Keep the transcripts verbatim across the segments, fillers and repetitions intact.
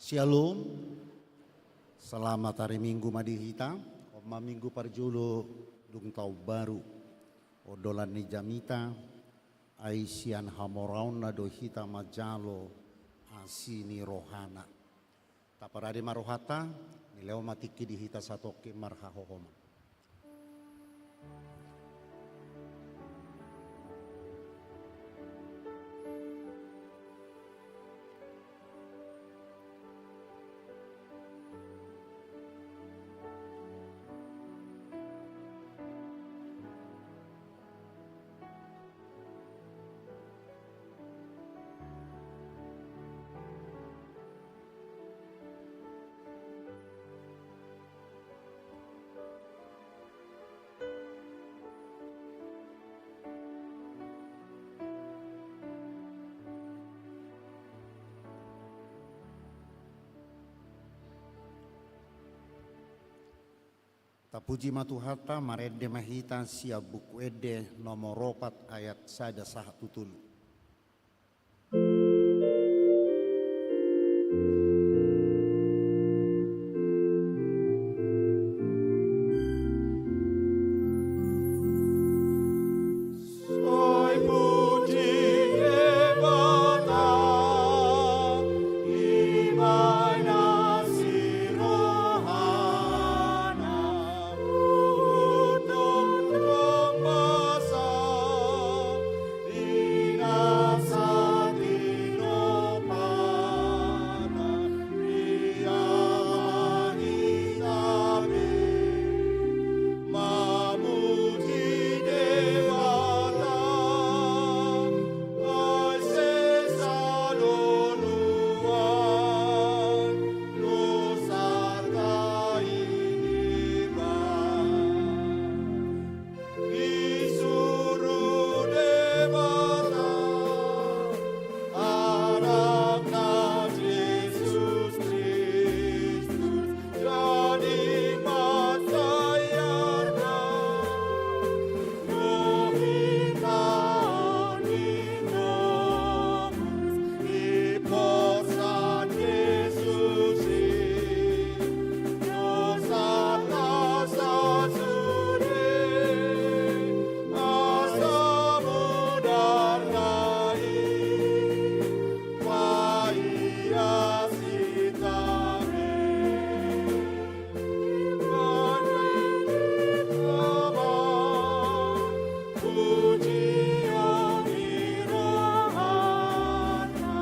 Syalom. Selamat hari Minggu ma di hita. On ma minggu parjolo dung taon baru. Ondolan ni jamita, ai sian hamoraonna do hita manjalo asi ni rohana. Taparade ma rohanta, dilehon ma tingki di hita satongkin marhahohoman. Tapuji ma Tuhanta, marende ma hita sian Buku Ende nomor opat ayat sada sahat tu tolu. Disuru Debata Anakna Jesus Kristus, jadi pansarianna, do hita on di nobus, di porsan Jesus i. Dosanta sasude, asa mudarna i, paias hita be. Pujion ni rohanta,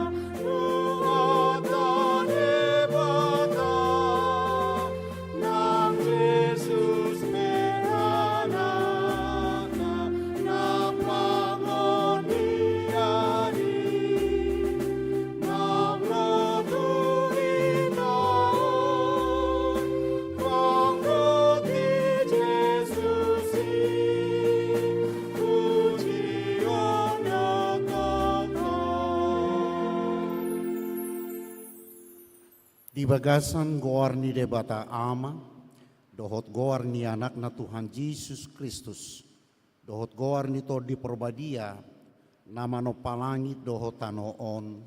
rohanta Debata, nang Jesus pe Anakna, nang pangornian i, nang ro tu hita on, nang ro di Jesus i, pujion do tongtong. Di bagasan goar ni Debata Ama, dohot goar ni Anakna Tuhan Jesus Kristus, dohot goar ni Tondi Porbadia, na manompa langit dohot tano on.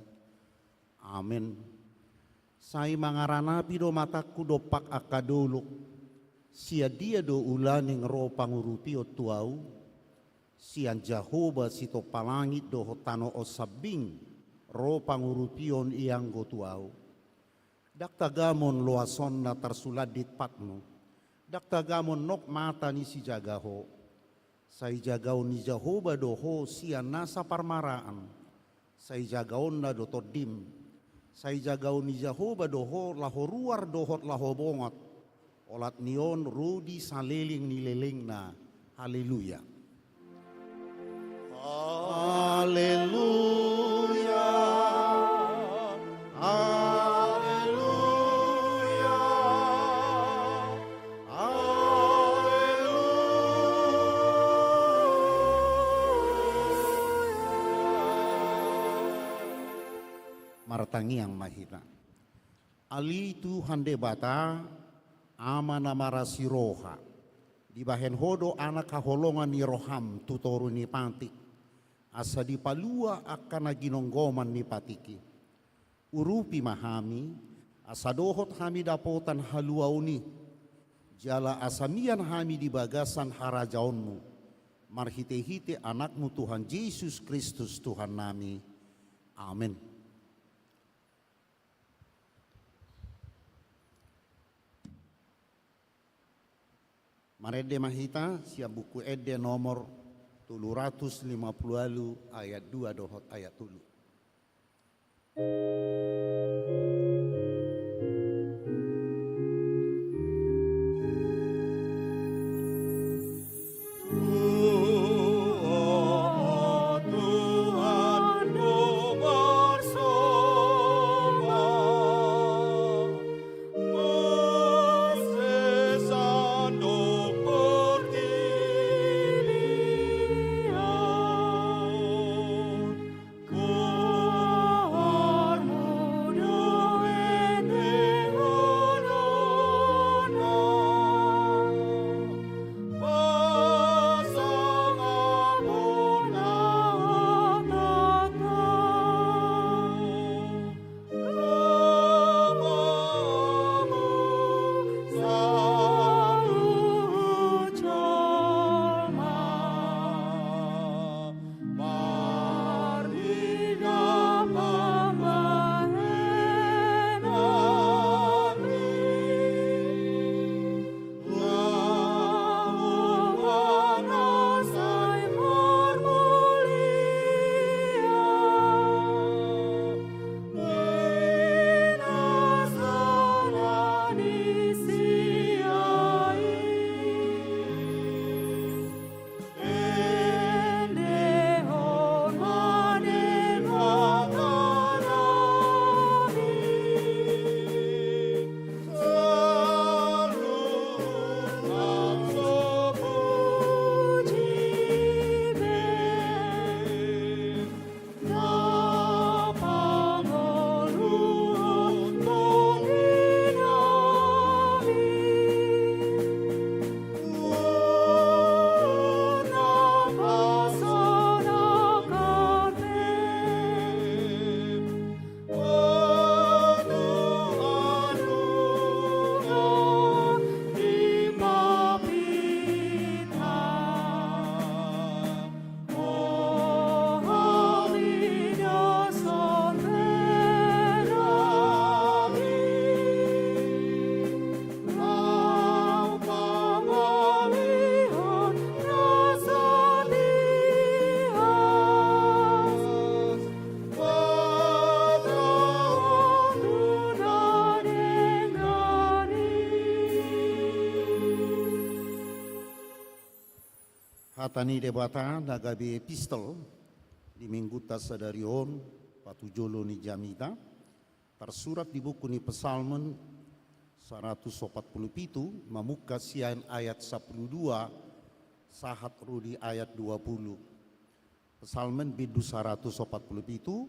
Amen. Sai mangaranapi do matangku dompak angka dolok, sian dia do ulaning ro pangurupion tu ahu? Sian Jahowa sitompa langit dohot tano on sambing ro pangurupion i anggo tu ahu. Ndang tagamon loasonna tarsulandit patmu, ndang tagamon nok mata ni sijaga ho. Sai jagaon ni Jahowa do ho sian nasa parmaraan, sai jagaonna do tondim. Sai jagaon ni Jahowa do ho laho ruar dohot laho bongot, olat ni on rodi saleleng ni lelengna. Haleluya. Haleluya. Haleluya. Haleluya. Martangiang ma hita. Ale Tuhan Debata, Ama na marasi roha, dibahen Ho do anak haholongan ni roham tu toru ni patik, asa dipalua angka na ginonggoman ni patik i. Urupi ma hami, Asa dohot hami dapotan haluaon i, jala asa mian hami di bagasan harajaonmu, marhitehite Anakmu Tuhan Jesus Kristus Tuhannami. Amen. Marende ma hita sian Buku Ende nomor tolu ratus lima pulu ualu, ayat dua dohot ayat tolu. Hata ni Debata na gabe epistel di Minggunta sadari on, patujolo ni jamita, tarsurat di buku ni Psalmen saratus opat pulu pitu, mamungka sian ayat sampulu dua sahat ro di ayat dua pulu. Psalmen bindu saratus opat pulu pitu,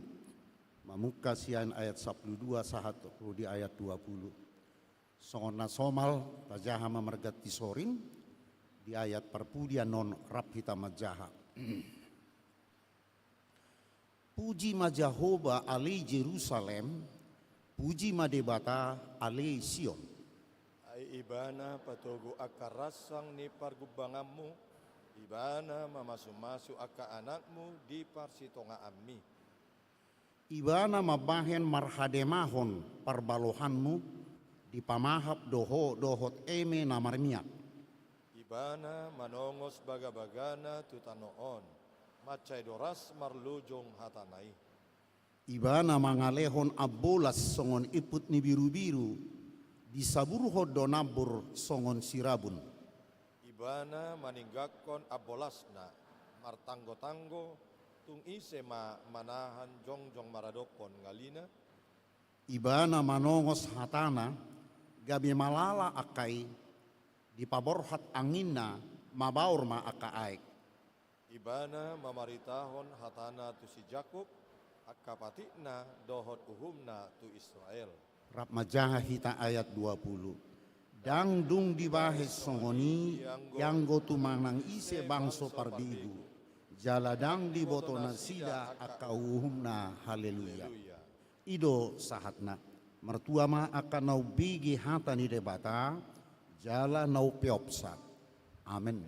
mamungka sian ayat sampulu dua sahat ro di ayat dua pulu. Songon na somal, tajaha ma marganti sorin, di ayat parpudi annon rap hita manjaha. Puji ma Jahowa ale Jerusalem, puji ma Debata ale Sion. Ai Ibana patogu angka ransang ni pargumbanganmu, Ibana mamasumasu angka anakmu di parsitongaanmi. Ibana mambahen marhademahon parbalohanmu, dipamahap do ho dohot eme na marmiak. Ibana manongos bagabagana tu tano on, mansai doras marlujung hatana i. Ibana mangalehon ambolas songon imput ni birubiru, disaburhon do nambur songon sirabun. Ibana maninggangkon ambolasna martanggotanggo, tung ise ma manahan jongjong maradophon ngalina? Ibana manongos hatana, gabe malala angka i, dipaborhat anginna, mabaor ma angka aek. Ibana mamaritahon hatana tu si Jakub, angka patikna dohot uhumna tu Israel. Rap manjaha hita ayat dua pulu. Ndang dung dibahen songon i, ianggo tung manang ise bangso parbegu, jala ndang diboto nasida angka uhumna. Haleluya. I do sahatna. Martua ma angka na umbege hata ni Debata, jala na umpeopsa. Amen.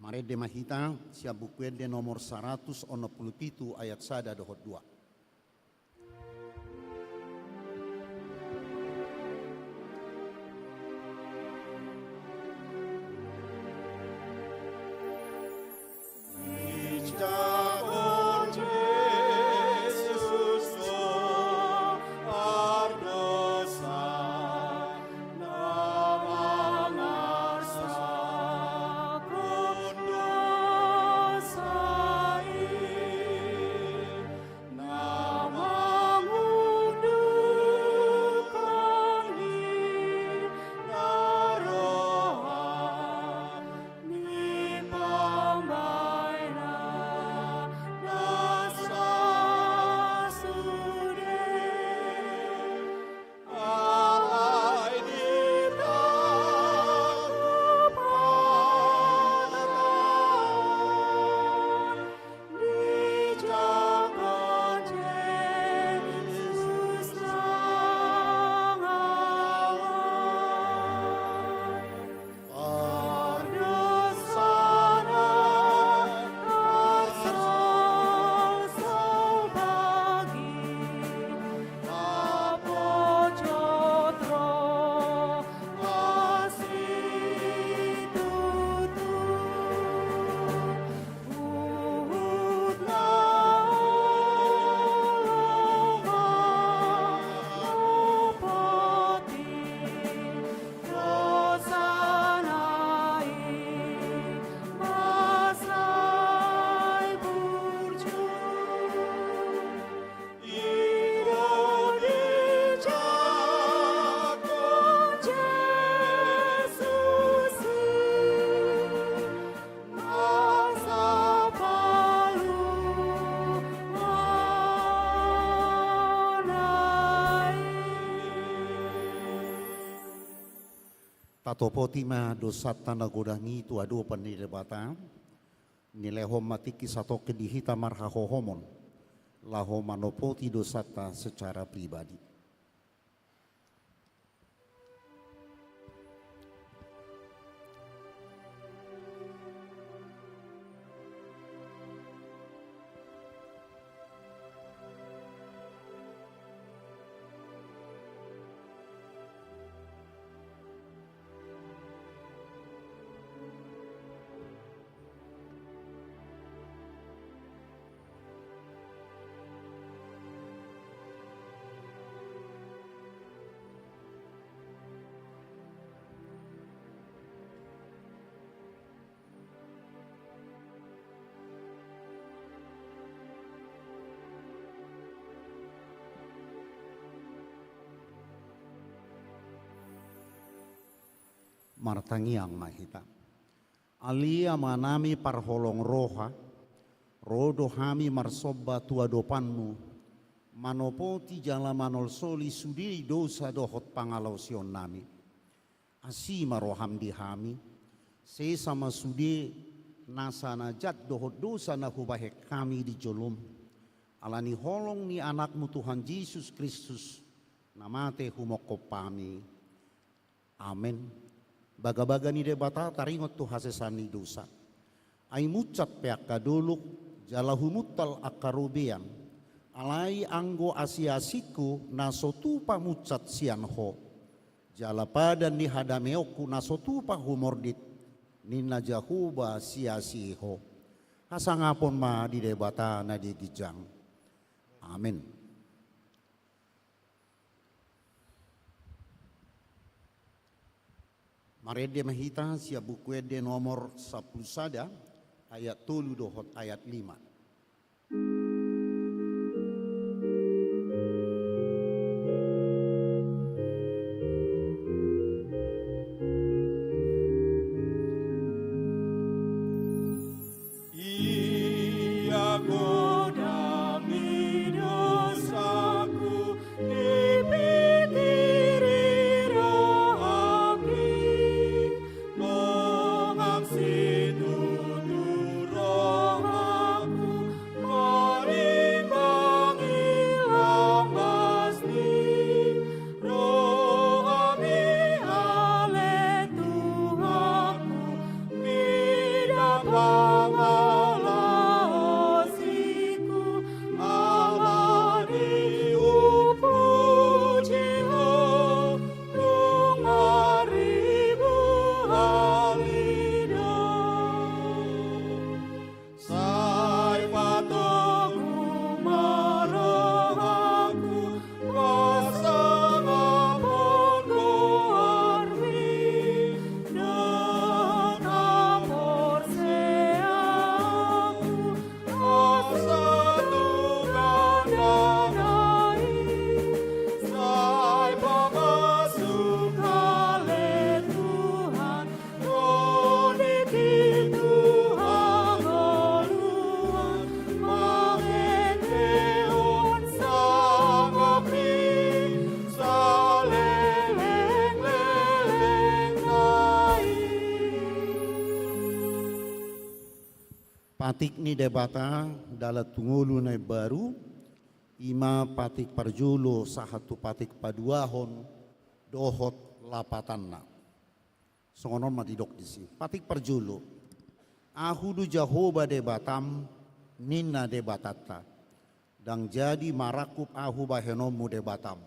Marende ma hita sian Buku Ende nomor saratus onom pulu pitu ayat sada dohot dua. Tatopoti ma dosanta na godang i tu adopan ni Debata. Nilehon ma tingki satongkin di hita marhahohomon laho manopoti dosanta secara pribadi. Martangiang ma hita. Ale Amanami parholong roha, ro do hami marsomba tu adopanmu, manopoti jala manolsoli sude dosa dohot pangalaosionnami. Asi ma roham di hami, sesa ma sude nasa na jat dohot dosa na hubahen hami di jolom. Ala ni holong ni Anakmu Tuhan Jesus Kristus, na mate humongkop hami. Amen. Bagabaga ni Debata taringot tu hasesaan ni dosa. Ai munsat pe angka dolok, jala humuntal angka robean. Alai anggo asiasingku na so tupa munsat sian Ho, jala padan ni hadameonku na so tupa humordit, ninna Jahowa siasi Ho. Hasangapon ma di Debata na di ginjang. Amen. Marende ma hita sian Buku Ende nomor sampulu sada, ayat tolu dohot ayat lima. Ia godang ni dosaku, dipingkiri rohangki, nunga situtu rohangku, Patik ni Debata, dalan tu ngolu na imbaru, i ma patik parjolo sahat tu patik paduahon dohot lapatanna. Songon on ma didok disi. Patik parjolo. Ahu do Jahowa Debatam, ninna Debatanta. Ndang jadi marangkup Ahu bahenonmu Debatam.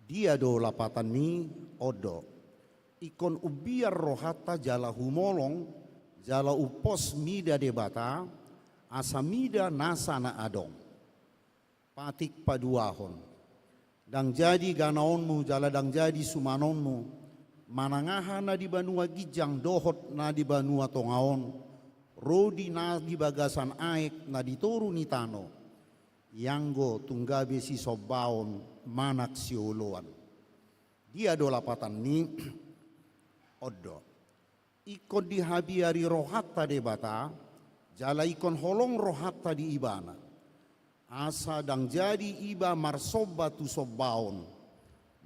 Dia do lapatan ni on do. Ingkon umbiar rohanta jala humolong, jala umpos mida Debata, asa mida nasa na adong. Patik paduahon. Ndang jadi ganaonmu jala ndang jadi sumanonmu, manang aha na di banua ginjang dohot na di banua tonga on, ro di na di bagasan aek na di toru ni tano, ianggo tung gabe sisombaon manang sioloan. Dia do lapatan ni on do. Ingkon dihabiari rohanta Debata, jala ingkon holong rohanta di Ibana. Asa ndang jadi iba marsomba tu sombaon,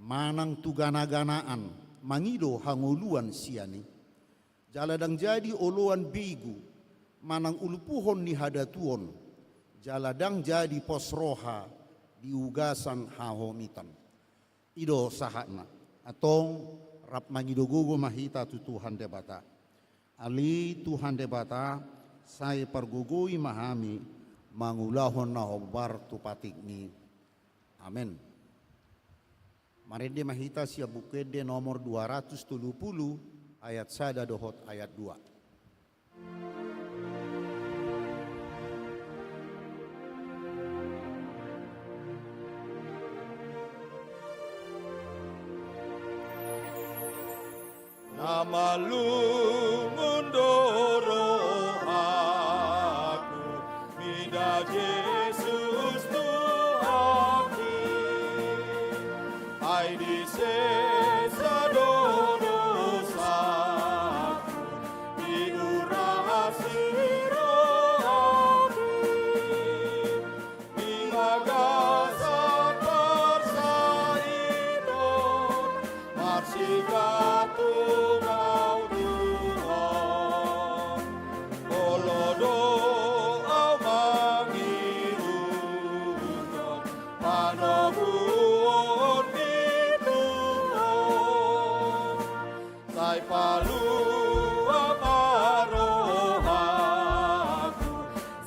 manang tu ganaganaan, mangido hangoluan sian i. Jala ndang jadi oloan begu, manang ulpuhon ni hadatuon, jala ndang jadi pos roha di ugasan hahomitan. I do sahatna. Antong rap mangido gogo ma hita tu Tuhan Debata. Ale Tuhan Debata, sai pargogoi ma hami mangulahon na hombar tu patikmi. Amen. Marende ma hita sian Buku Ende nomor dua ratus tolu pulu, ayat sada dohot ayat dua. Na malum do rohangku, mida Jesus Tuhanki, ai disesa do dosangku, diurasi rohangki. Di bagasan parsahiton, marsigantung au tu Ho. Olo do au mangihuthon panomuon ni Tuhan. Sai palua ma rohangku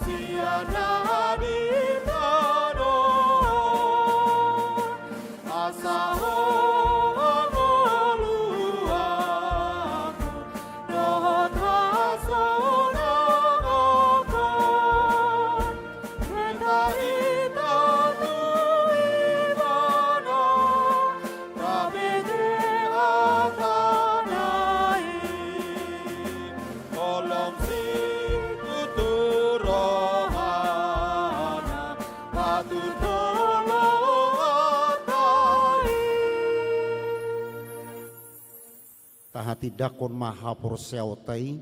sian na di tano on, asa Ho hangoluanku dohot hasonanganku. Menta hita tu Ibana, gabe hatana i, holong situtu rohana, patuthon rohanta i. Tahatindangkon ma haporseaonta i,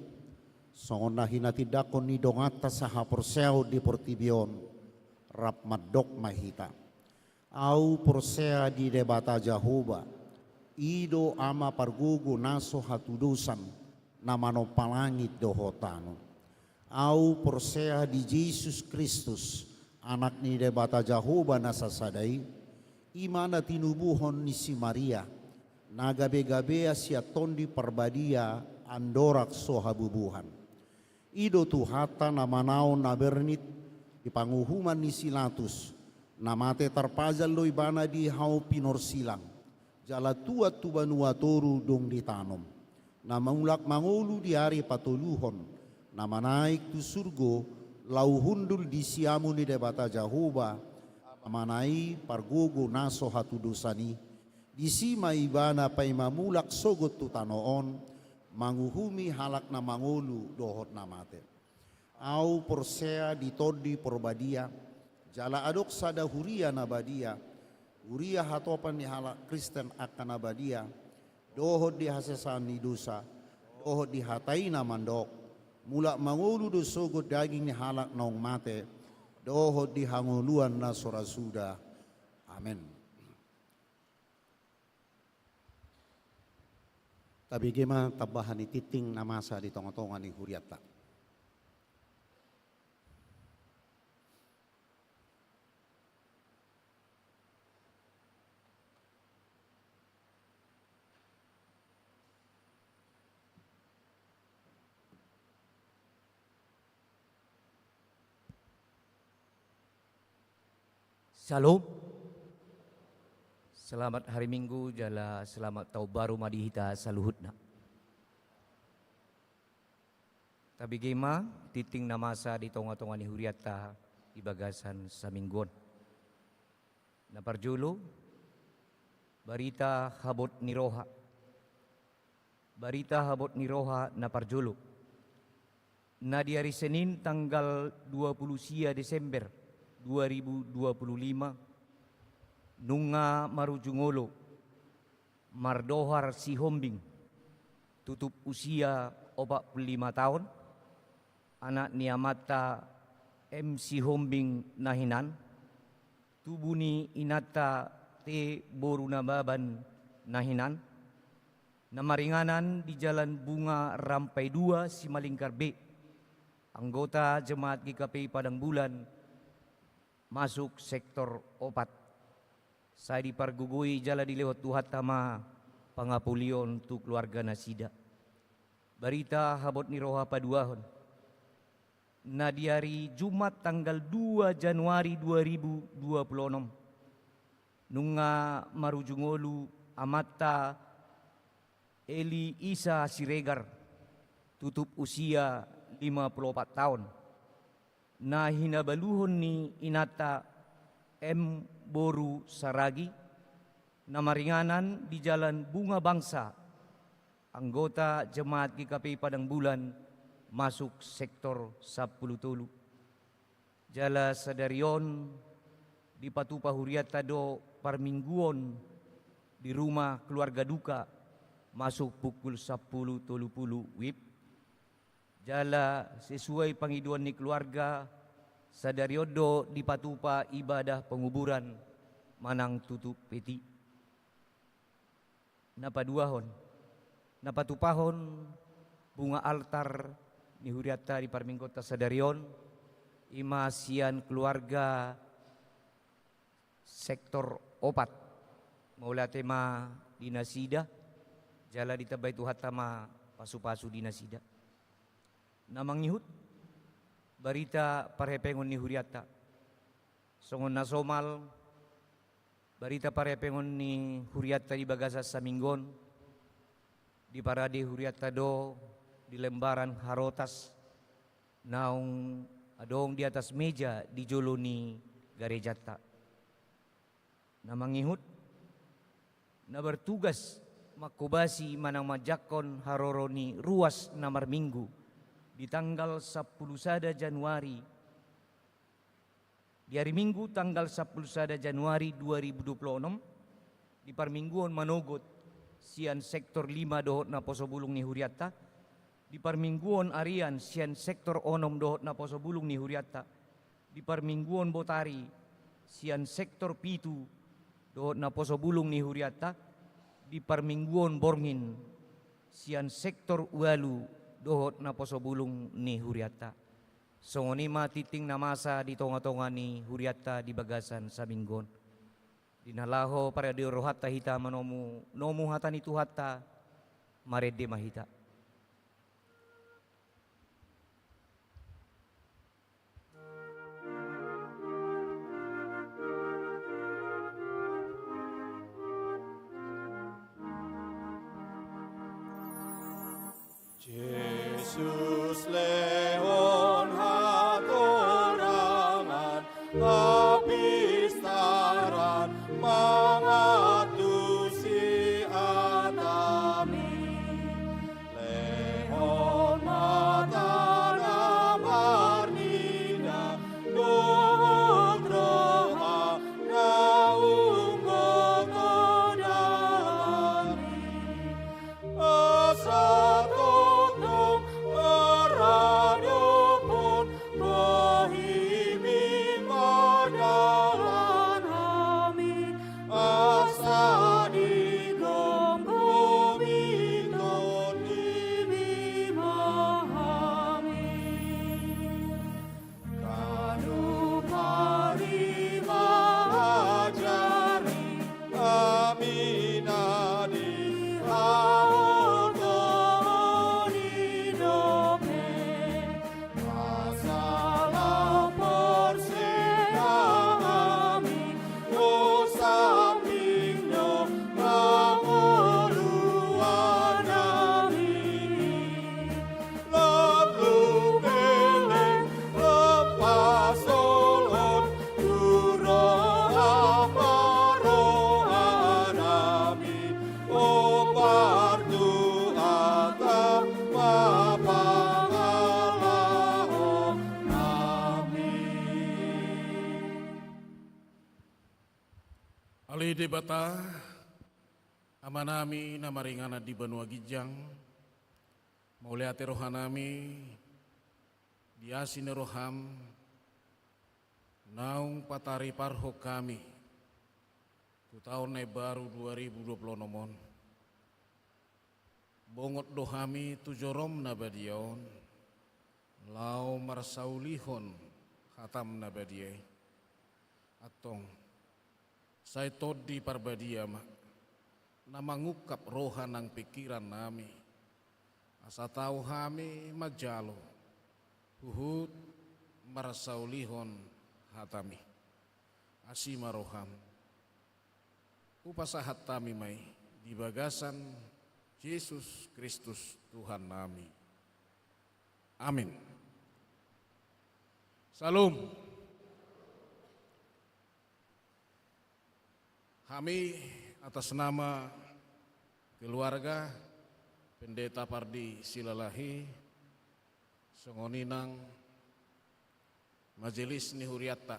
songon na hinatindangkon ni donganta sahaporseaon di portibi on, rap mandok ma hita. Au porsea di Debata Jahowa, i do Ama pargogo na so hatudosan, na manompa langit dohot tano. Au porsea di Jesus Kristus, Anak ni Debata Jahowa na sasada i, i ma na tinubuhon ni si Maria, na gabe-gabea sian Tondi Parbadia andorang so habubuhan. I do Tuhanta na manaon na bernit di panguhuman ni si Latus, na mate tarpajal do ibana di hau pinorsilang, jala tuat tu banua toru dung ditanom. Na mulak mangolu di ari patoluhon, na manaek tu surgo, laho hundul di siamun ni Debata Jahowa, Amana i pargogo na so hatudosan i. Disi ma ibana paima mulak sogot tu tano on, manguhumi halak na mangolu dohot na mate. Au porsea di Tondi Porbadia, jala adong sada huria na badia, huria hatopan ni halak Kristen angka na badia, dohot di hasesaan ni dosa, dohot di hata i na mandok, mulak mangolu do sogot daging ni halak naung mate, dohot di hangoluan na so ra suda. Amen. Tabege ma tambahan ni tingting na masa di tonga-tonga ni hurianta. Shalom. Selamat hari Minggu, jala selamat taon baru ma di hita saluhutna. Tabege ma tingting na masa di tonga-tonga ni hurianta di bagasan saminggu on. Na parjolo, barita habot ni roha. Barita habot ni roha na parjolo. Na di ari Senin tanggal dua pulu sia Desember dua ribu dua pulu lima, nunga marujung olo Mardohar Sihombing, tutup usia opat pulu lima taon, anak ni amanta M Sihombing na hinan, tubu ni inanta T boru Nababan na hinan, na maringanan di Jalan Bunga Rampai dua Simalingkar B, anggota jemaat G K P I Padang Bulan, masuk sektor opat. Sai dipargogoi jala dilehon Tuhanta ma pangapulion tu keluarga nasida. Barita habot ni roha paduahon. Na di ari Jumat tanggal dua Januari dua ribu dua pulu onom, nunga marujung olu amanta Eli Isa Siregar, tutup usia lima pulu opat taon, na hinabaluhon ni inanta M boru Saragi, na maringanan di Jalan Bunga Bangsa, anggota jemaat G K P I Padang Bulan, masuk sektor sampulu tolu. Jala sadari on dipatupa hurianta do parmingguon di rumah keluarga duka, masuk pukul sampulu tolu pulu wib. Jala sesuai pangidoan ni keluarga, sadari on do dipatupa ibadah penguburan manang tutup peti. Na paduahon, na patupahon bunga altar ni hurianta di parmingguonta sadari on, i ma sian keluarga sektor opat. Mauliate ma di nasida, jala ditambai Tuhanta ma pasupasu di nasida. Na mangihut, barita parhepengon ni hurianta. Songon na somal, barita parhepengon ni hurianta di bagasan saminggu on, diparade hurianta do di lembaran harotas naung adong di atas meja di jolo ni garejanta. Na mangihut, na bertugas manghobasi manang manjangkon haroro ni ruas na marminggu di tanggal sampulu sada Januari, di ari Minggu tanggal sampulu sada Januari dua ribu dua pulu onom, di parmingguon manogot sian sektor lima dohot naposo bulung ni hurianta, di parmingguon arian sian sektor onom dohot naposo bulung ni hurianta, di parmingguon botari sian sektor pitu dohot naposo bulung ni hurianta, di parmingguon borngin sian sektor ualu dohot naposo bulung ni hurianta. Songon i ma tingting na masa di tonga-tonga ni hurianta di bagasan saminggu on. Di na laho parade rohanta hita manomu nomu hata ni Tuhanta, marende ma hita. Jesus lehon hatorangan, hapistaran, mangantusi hatami. Lehon ma tanda parnida, dohot roha naung gogo dalami. Asa tongtong maradophon bohimi ma Amanami na maringanan di banua ginjang, mauliate rohanami di asi ni roham, naung patariparhon hami tu taon na imbaru dua ribu dua puluh onom on. Bongot do hami tu jorom na badia on, laho marsaulihon hatam na badia i. Antong, sai Tondi Parbadia ma na mangungkap roha nang pingkirannami, asa tau hami manjalo huhut marsaulihon hatam i. Asi ma roham. Hupasahat hami ma i di bagasan Jesus Kristus Tuhannami. Amin. Syalom. Hami atas nama keluarga Pendeta Pardi Silalahi, songon i nang majelis ni hurianta,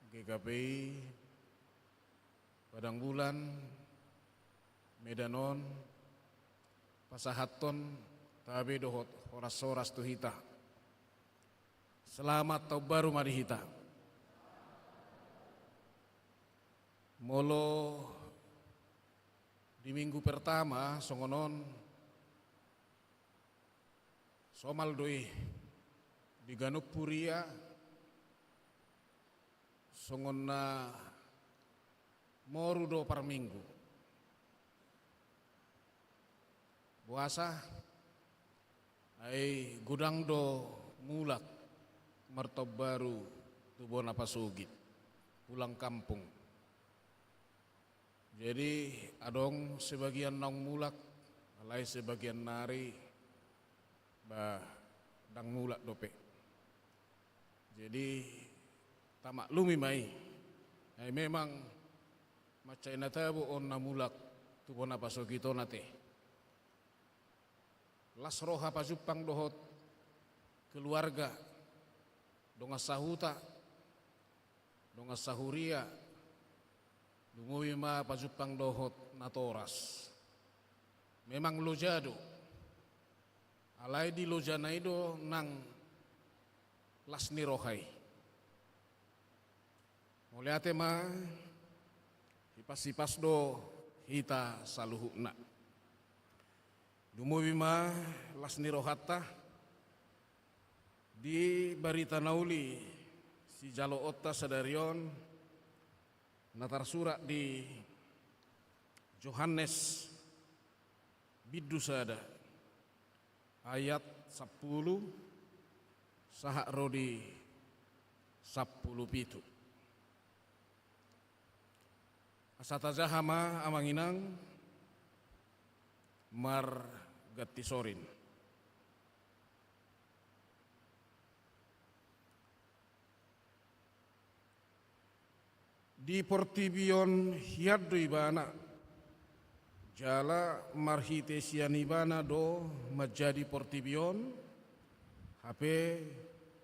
G K P I Padang Bulan, Medan on, pasahathon tabe dohot horas-horas tu hita. Selamat taon baru ma di hita. Molo di minggu pertama songon on, somal do i di ganup huria, songon na moru do parminggu. Boasa? Ai godang do mulak martaon baru tu bona pasogit, pulang kampung. Jadi adong sebagian naung mulak, alai sebagian nari ba ndang mulak dope. Jadi tamaklumi ma i. Ai memang mansai na tabo on na mulak tu bona pasogit on ate. Las roha pajumpang dohot keluarga, dongan sahuta, dongan sahuria, lumobi ma pajumpang dohot natoras. Memang loja do. Alai di lojana i do nang las ni roha i. Mauliate ma, hipas-hipas do hita saluhutna. Lumobi ma las ni rohanta di barita na uli sijaloonta sadari on, na tarsurat di Johannes bindu sada, ayat sampulu sahat ro di sampulu pitu. Asa tajaha ma amang inang marganti sorin. Di portibi on hian do Ibana, jala marhite sian Ibana do manjadi portibi on, hape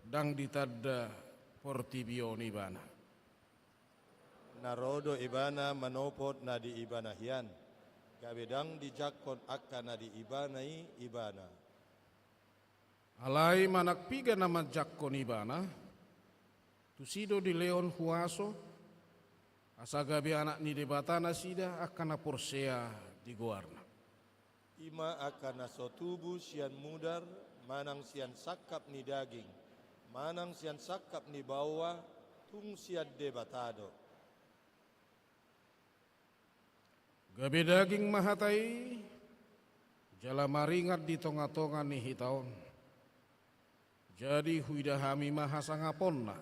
ndang ditanda portibi on Ibana. Na ro do Ibana manopot na di Ibana hian, gabe ndang dijangkon angka na di Ibana i Ibana. Alai manang piga na manjangkon Ibana, tusi do dilehon huaso, asa gabe anak ni Debata nasida angka na porsea di goarna. I ma angka na so tubu sian mudar, manang sian sangkap ni daging, manang sian sangkap ni baoa, tung sian Debata do. Gabe daging ma hata i, jala maringan di tonga-tonga ni hita on. Jadi huida hami ma hasangaponna,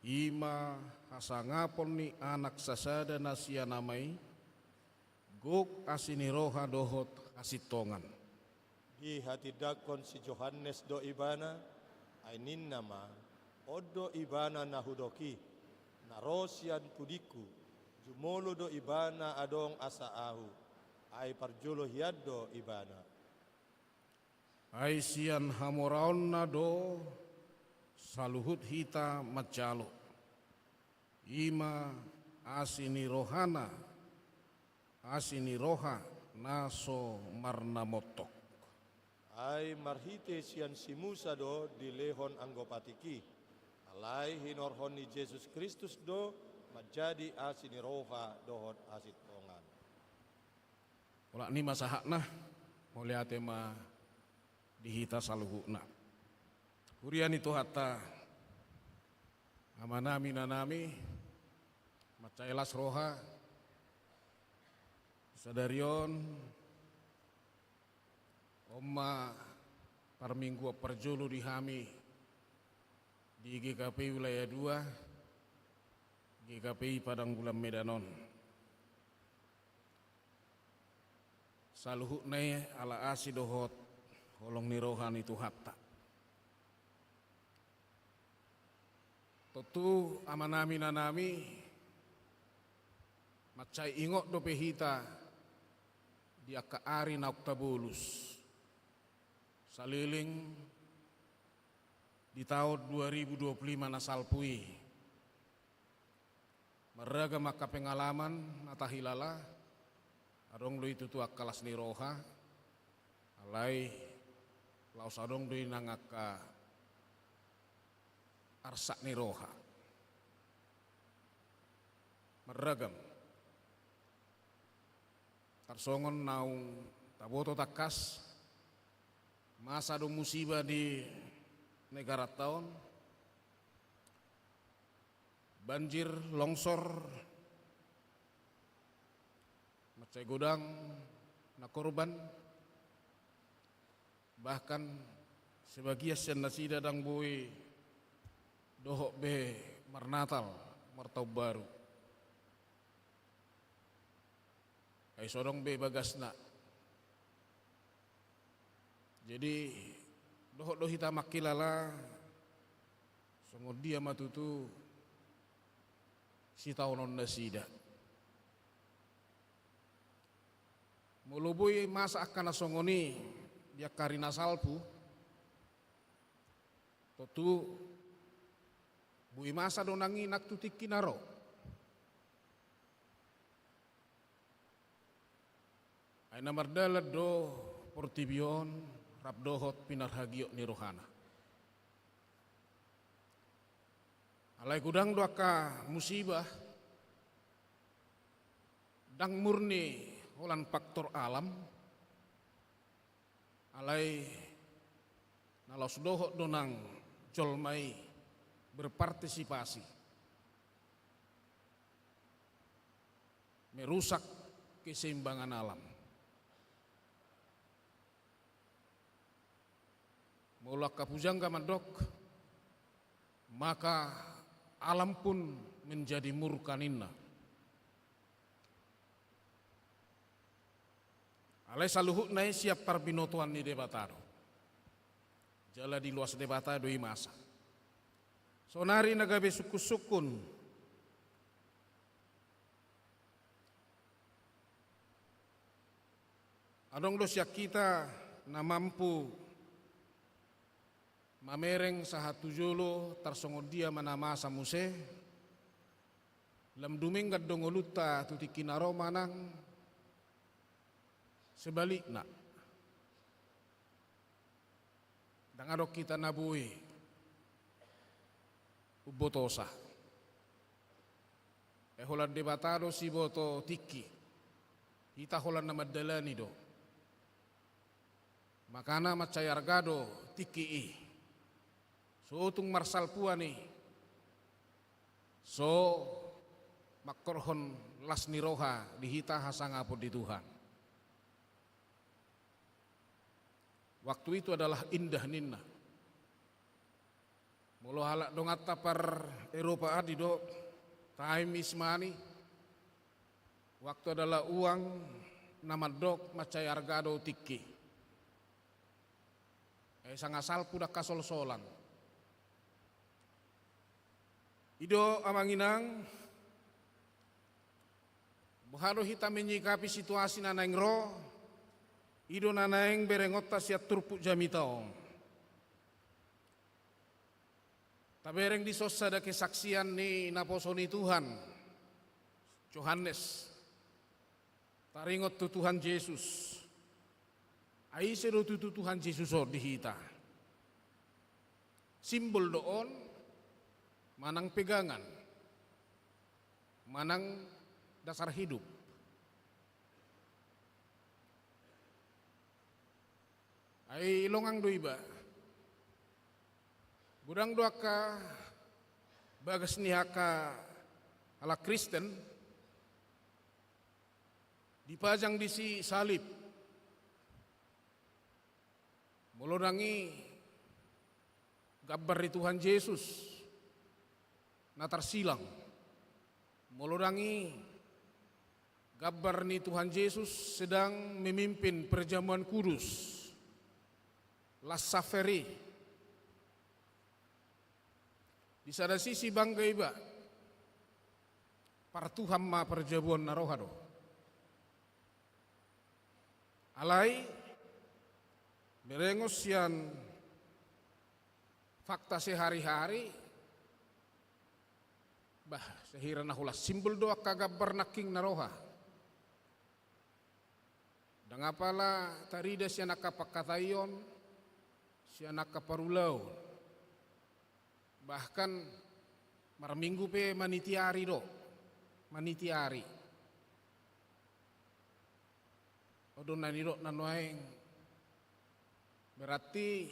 i ma hasangapon ni Anak sasada na sian Ama i, gok asi ni roha dohot hasintongan. Dihatindangkon si Johannes do Ibana, ai ninna ma: On do Ibana na hudok i, na ro sian pudingku, jumolo do Ibana adong asa ahu, ai parjolo hian do Ibana. Ai sian hamoraonna do saluhut hita manjalo, i ma asi ni rohana, asi ni roha na so marnamontok. Ai marhite sian si Musa do dilehon anggo patik i, alai hinorhon ni Jesus Kristus do manjadi asi ni roha dohot hasintongan. Olat ni ma sahatna, mauliate ma di hita saluhutna. Huria ni Tuhanta, amanami, inanami, mansai las roha, sadari on, on ma parmingguan parjolo di hami di G K P I Wilayah dua, G K P I Padang Bulan Medan on. Saluhutna i ala asi dohot holong ni roha ni Tuhanta. Tontu amanami, inanami, mansai ingot dope hita di angka ari naung tabolus saleleng di taon dua ribu dua puluh lima na salpu i. Marragam angka pengalaman na tahilala, adong do i tutu angka las ni roha, alai laos adong do i nang angka arsak ni roha. Marragam. Tarsongon naung taboto tangkas, masa do musiba di negaranta on, banjir, longsor, mansai godang na korban, bahkan sebagian sian nasida ndang boi dohot be marnatal, martaon baru. Ai so adong be bagasna. Jadi, dohot do hita mangkilala songon dia ma tutu sitaonon nasida. Molo boi masa angka na songon i di angka ari na salpu, tontu boi masa do nang i nang tu tingki na ro. Ai na mardalan do portibi on rap dohot pinarhagiot ni rohana. Alai godang do angka musiba, ndang murni holan faktor alam, alai na laos dohot do nang jolma i berpartisipasi merusak keseimbangan alam. Molo angka pujangga mandok, maka alam pun menjadi murka ninna. Alai saluhutna i sian parbinotoan ni Debata do. Jala diloas Debata do i masa. Sonari na gabe sungkun-sungkun. Adong do sian hita na mampu mamereng sahat tu jolo tarsongon dia ma na masa muse, lam dumenggan do ngolunta tu tingki na ro manang sebalikna. Ndang adong hita na boi umbotosa. Ai holan Debata do siboto tingki. Hita holan na mandalani do. Makana mansai arga do tingki i. So tung marsalpuan i. So mangkorhon las ni roha di hita hasangapon di Tuhan. Waktu itu adalah indah ninna. Molo halak donganta par Eropa adi do, time is money. Waktu adalah uang, na mandok mansai arga do tingki. Ai sanga salpu do angka solsolan. I do amang inang, boha do hita menyikapi situasi na naeng ro, i do na naeng berengonta sian turpuk jamita on. Tabereng dison sada kesaksian ni naposo ni Tuhan. Johannes taringot tu Tuhan Jesus. Ai ise do tutu Tuhan Jesus on di hita? Simbol do on manang pegangan, manang dasar hidup. Ai longang do iba. Godang do angka bagas ni angka halak Kristen dipajang disi salib. Molo ndang i gambar ni Tuhan Jesus na tarsilang. Molo ndang i gambar ni Tuhan Jesus sedang memimpin perjamuan kudus, Last Supper i. Di sada sisi bangga iba, partuhan ma parjamuan na roha do. Alai, berengos sian fakta sehari-hari, bah, sahira na holan simbol do angka gambar nangkin na roha. Ndang apala tarida sian angka pangkataion, sian angka parulaon. Bahkan marminggu pe maniti ari do, maniti ari. On do na nidok na nuaeng. Berarti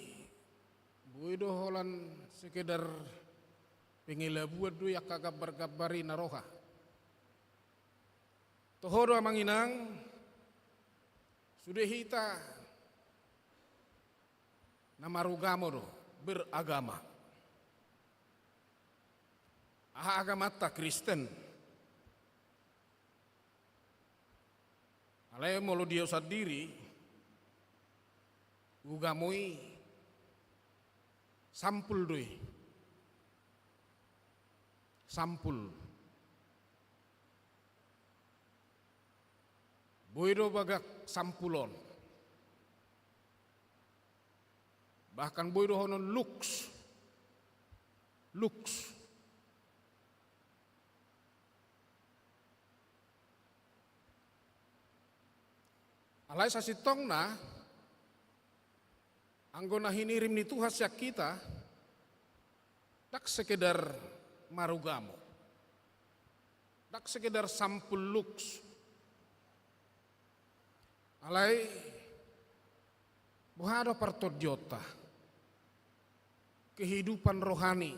boi do holan sekedar pengelabuan do i angka gambar-gambar i na roha. Toho do amang inang, sude hita na marugamo do, beragama. Aha agamanta? Kristen. Alai molo di au sandiri, ugamo i sampul do i. Sampul. Boi do bagak sampul on. Bahkan boi dohonon lux. Lux. Alai sasintongna, anggo na hinirim ni Tuhan sian hita, ndang sekedar marugamo. Ndang sekedar sampul lux. Alai, boha do partondionta? Kehidupan rohani.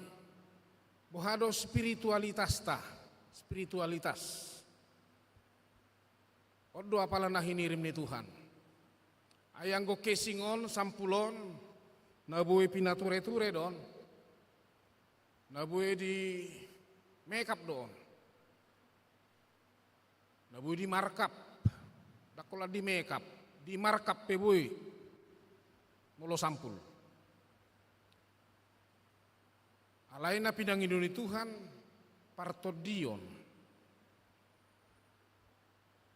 Boha do spiritualitasta? Spiritualitas. On do apala na hinirim ni Tuhan. Ai anggo casing on, sampul on, na boi pinature-ture do on. Na boi di-makeup do on. Na boi di-markup. Ndang holan di-makeup. Di-markup pe boi. Molo sampul. Alai na pinangido ni Tuhan, partondion.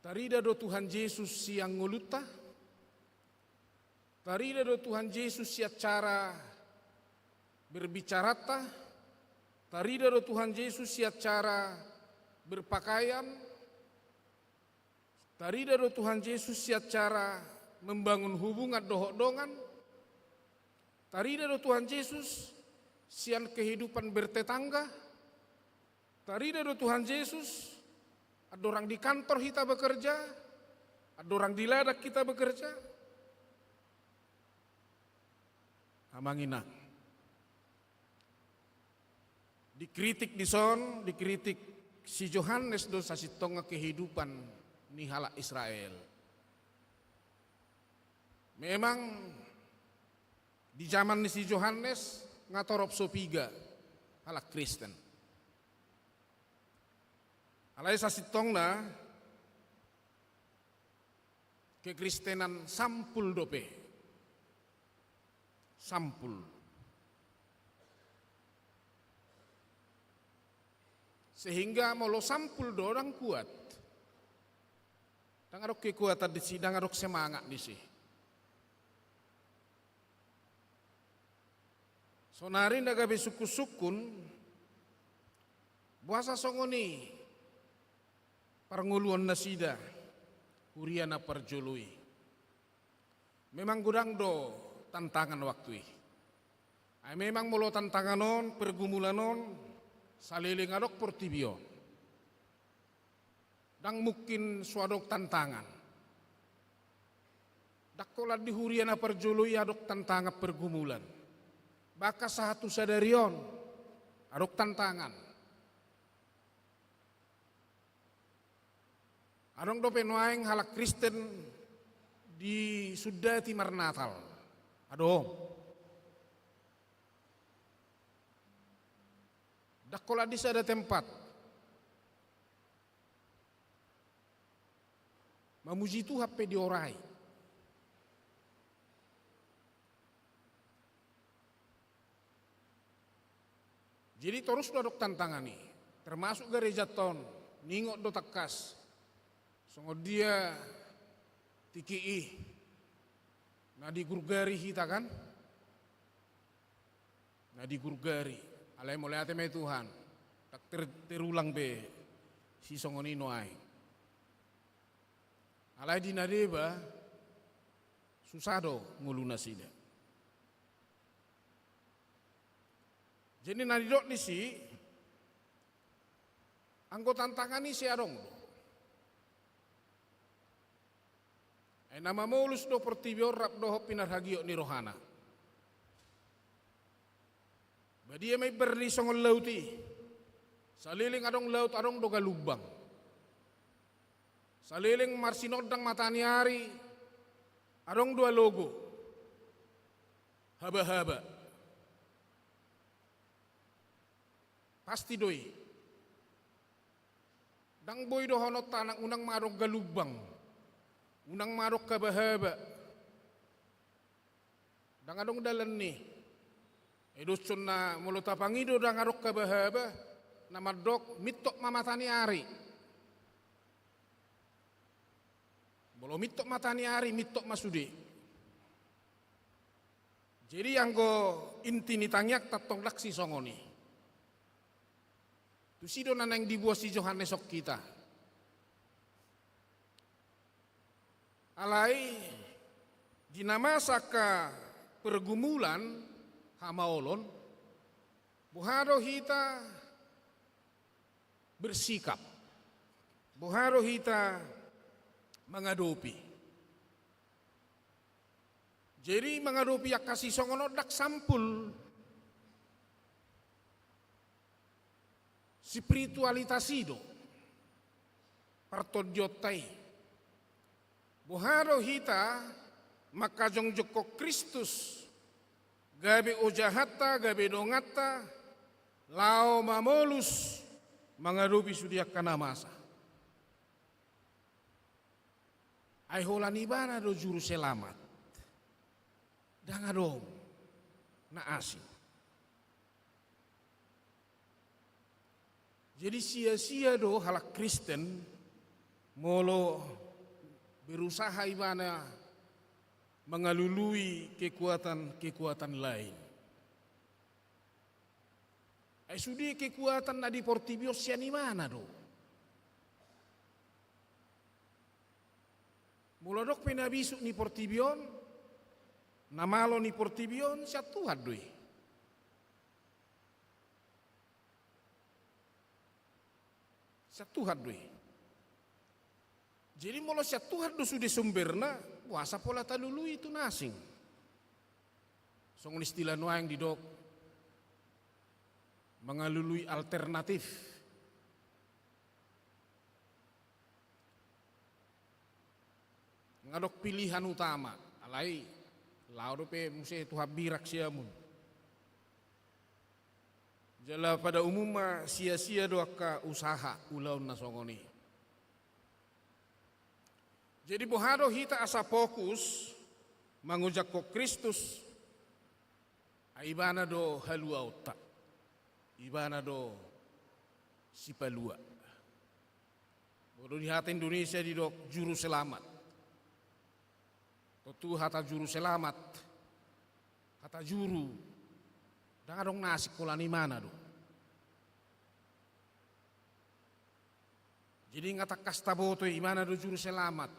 Tarida do Tuhan Jesus sian ngolunta? Tarida do Tuhan Jesus sian cara berbicarata? Tarida do Tuhan Jesus sian cara berpakaian? Tarida do Tuhan Jesus sian cara membangun hubungan dohot dongan? Tarida do Tuhan Jesus sian kehidupan bertetangga? Tarida do Tuhan Jesus andorang di kantor hita bekerja, andorang di ladang hita bekerja? Amang inang. Dikritik dison, dikritik si Johannes do sasintongna kehidupan ni halak Israel. Memang di zaman ni si Johannes nga torop so piga halak Kristen. Alai sasintongna, kekristenan sampul dope. Sampul. Sehingga molo sampul do, ndang kuat. Ndang adong kekuatan disi, ndang adong semangat disi. Sonari na gabe sungkun-sungkun, boasa songon i Parngoluon nasida huria na parjolo i. Memang godang do tantangan waktu i. Ai memang molo tantangan on, pergumulan on, saleleng adong portibi on, ndang mungkin so adong tantangan. Ndang holan di huria na parjolo i adong tantangan pergumulan. Bahkan sahat tu sadari on adong tantangan. Adong dope nuaeng halak Kristen disundati marnatal. Adong. Ndang holan di sada tempat. Mamuji Tuhan pe diorai. Jadi torus do adong tantangan i, termasuk garejanta on, ningot do tangkas songon dia tingki i na digurgari hita kan, na digurgari. Alai mauliate ma i Tuhan, ndang ter-, terulang be sisongon i nuaeng. Alai di na deba susa do ngolu nasida. Jadi na nidok disi, anggo tantangan i sai adong do. Ai na mamolus do portibi on rap dohot pinarhagiot ni rohana. Badia ma imbar ni songon laut i. Saleleng adong laut adong do galumbang. Saleleng marsinondang mata ni ari adong do alogo, habahaba. Pasti do i. Ndang boi dohononta nang unang ma adong galumbang, unang ma adong habahaba. Ndang adong dalan ni. Ai doshon na molo tapangido ndang adong habahaba, na mandok mintok ma mata ni ari. Molo mintok mata ni ari, mintok ma sude. Jadi anggo inti ni tangiangta tong ndang sisongon i. Tusi do na naeng diboan si Johannes on hita. Alai di na masa angka pergumulan, hamaolon, boha do hita bersikap, boha do hita mangadopi. Jadi mangadopi angka sisongon on ndang sampul. Spiritualitas i do partondionta i. Boha do hita mangkajongjongkon Kristus gabe ojahanta, gabe donganta, laho mamolus mangadopi sude angka na masa. Ai holan ibana do juru selamat. Ndang adong na asing. Jadi sia-sia do halak Kristen molo berusaha ibana mangalului kekuatan-kekuatan lain. Ai sude kekuatan na di portibi on sian ibana do. Molo adong pe na bisuk ni portibi on, na malo ni portibi on, sian Tuhan do i. Sian Tuhan do i. Jadi molo sian Tuhan do sude sumberna, boasa pola talului tu na asing? Songon istilah nuaeng didok mangalului alternatif. Nga adong pilihan utama, alai laho dope muse tu hambirang siamun. Jala pada umumna sia-sia do angka usaha ulaon na songon i. Jadi boha do hita asa fokus mangojakhon Kristus? Ai ibana do haluaonta, ibana do sipalua. Molo di hata Indonesia didok juru selamat. Tontu hata juru selamat, hata juru, ndang adong na asing, holan ibana do. Jadi nga tangkas taboto i, ibana do Juru Selamat,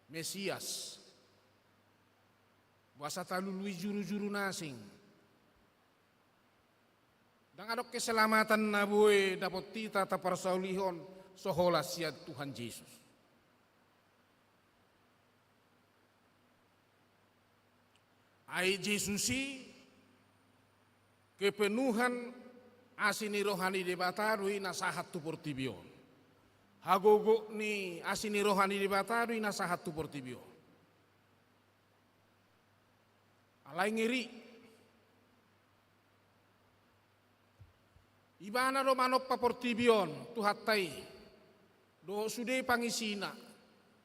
Mesias, boasa talului juru-juru na asing. Ndang adong keselamatan na boi dapot hita taparsaulihon so holan sian Tuhan Jesus. Ai Jesus i kepenuhan asi ni roha ni Debata do i na sahat tu portibi on. Hagogotan ni asi ni roha ni Debata do i na sahat tu portibi on. Alai ngeri. Ibana do manompa portibi on, Tuhanta i, dohot sude pangisina.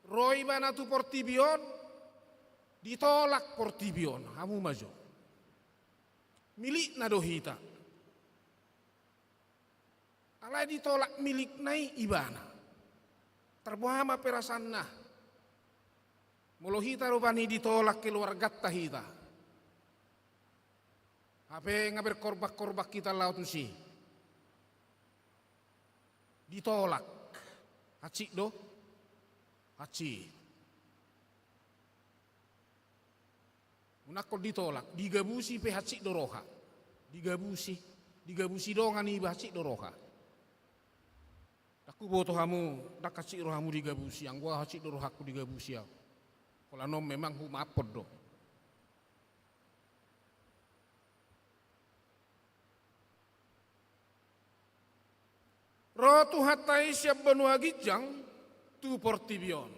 Ro ibana tu portibi on, ditolak portibi on, hamu ma jo. Milikna do hita. Alai ditolak milikna i ibana. Tarboha ma perasaanna. Molo hita rupani ditolak keluarganta hita. Hape nga berkorban-korban hita laho tusi. Ditolak. Hansit do? Hansit. Unang angkon ditolak, digabusi pe hansit do roha. Digabusi, digabusi dongan iba hansit do roha. Ndang huboto hamu, ndang hansit rohamu digabusi, anggo au hansit do rohangku digabusi au. Holan on memang humaaphon do. Ro Tuhanta i sian banua ginjang tu portibi on.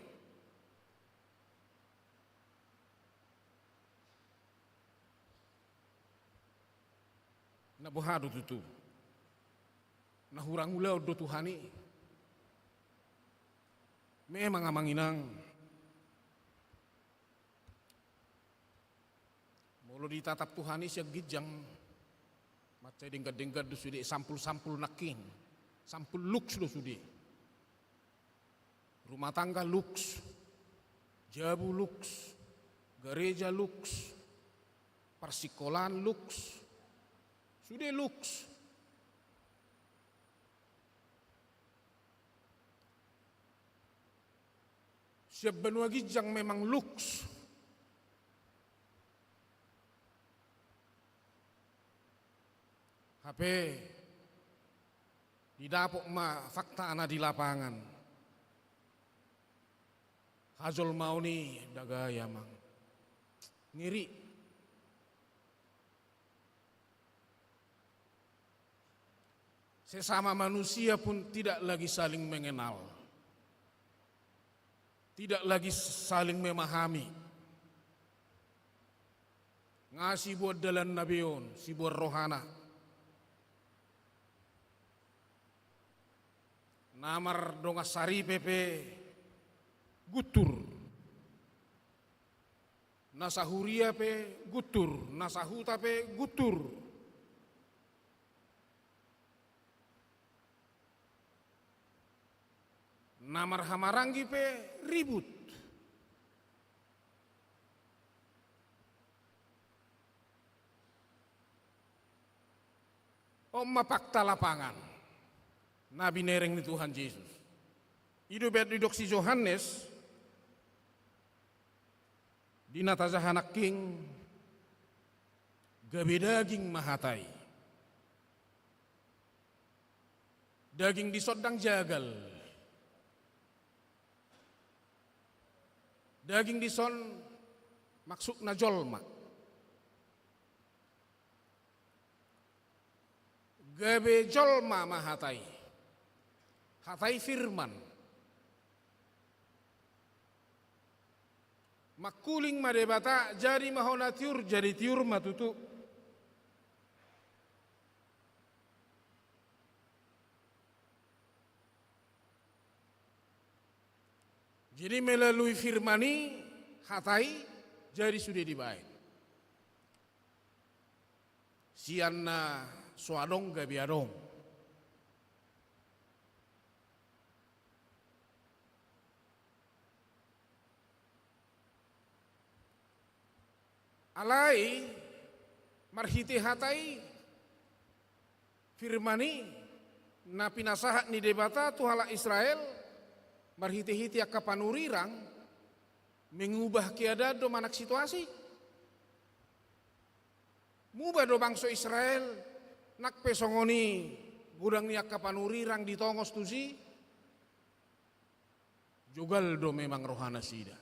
Na boha do tutu? Na hurang ulaon do Tuhan i? Memang amang inang. Molo ditatap Tuhan i sian ginjang, mansai denggan-denggan do sude, sampul-sampul nangkin, sampul lux do sude. Rumah tangga lux, jabu lux, gareja lux, parsikolaan lux, sude lux. Sian banua ginjang memang lux. Hape didapot ma faktana di lapangan. Hajolmaon i dagai amang. Ngeri. Sesama manusia pun tidak lagi saling mengenal, tidak lagi saling memahami. Nga siboan dalanna be on, siboan rohana. Na mardongan saripe pe guntur. Na sahuria pe guntur, na sahuta pe guntur. Na marhahamaranggi pe ribut. On ma fakta lapangan na binereng ni Tuhan Jesus. I do baen didok si Johannes, di na tajaha nangkin, gabe daging ma hata i. Daging dison ndang jagal. Daging dison maksudna jolma. Gabe jolma ma hata i. Hata i firman. Mangkuling ma Debata, jadi ma hona tiur, jadi tiur ma tutu. Jadi melalui firman i, hata i, jadi sude dibaen. Sian na so adong gabe adong. Alai marhite hata i, firman i, na pinasahat ni Debata tu halak Israel marhite-hite angka panurirang mengubah keadaan do manang situasi. Muba do bangso Israel, nang pe songon i godang ni angka panurirang ditongos tusi, jogal do memang rohanasida.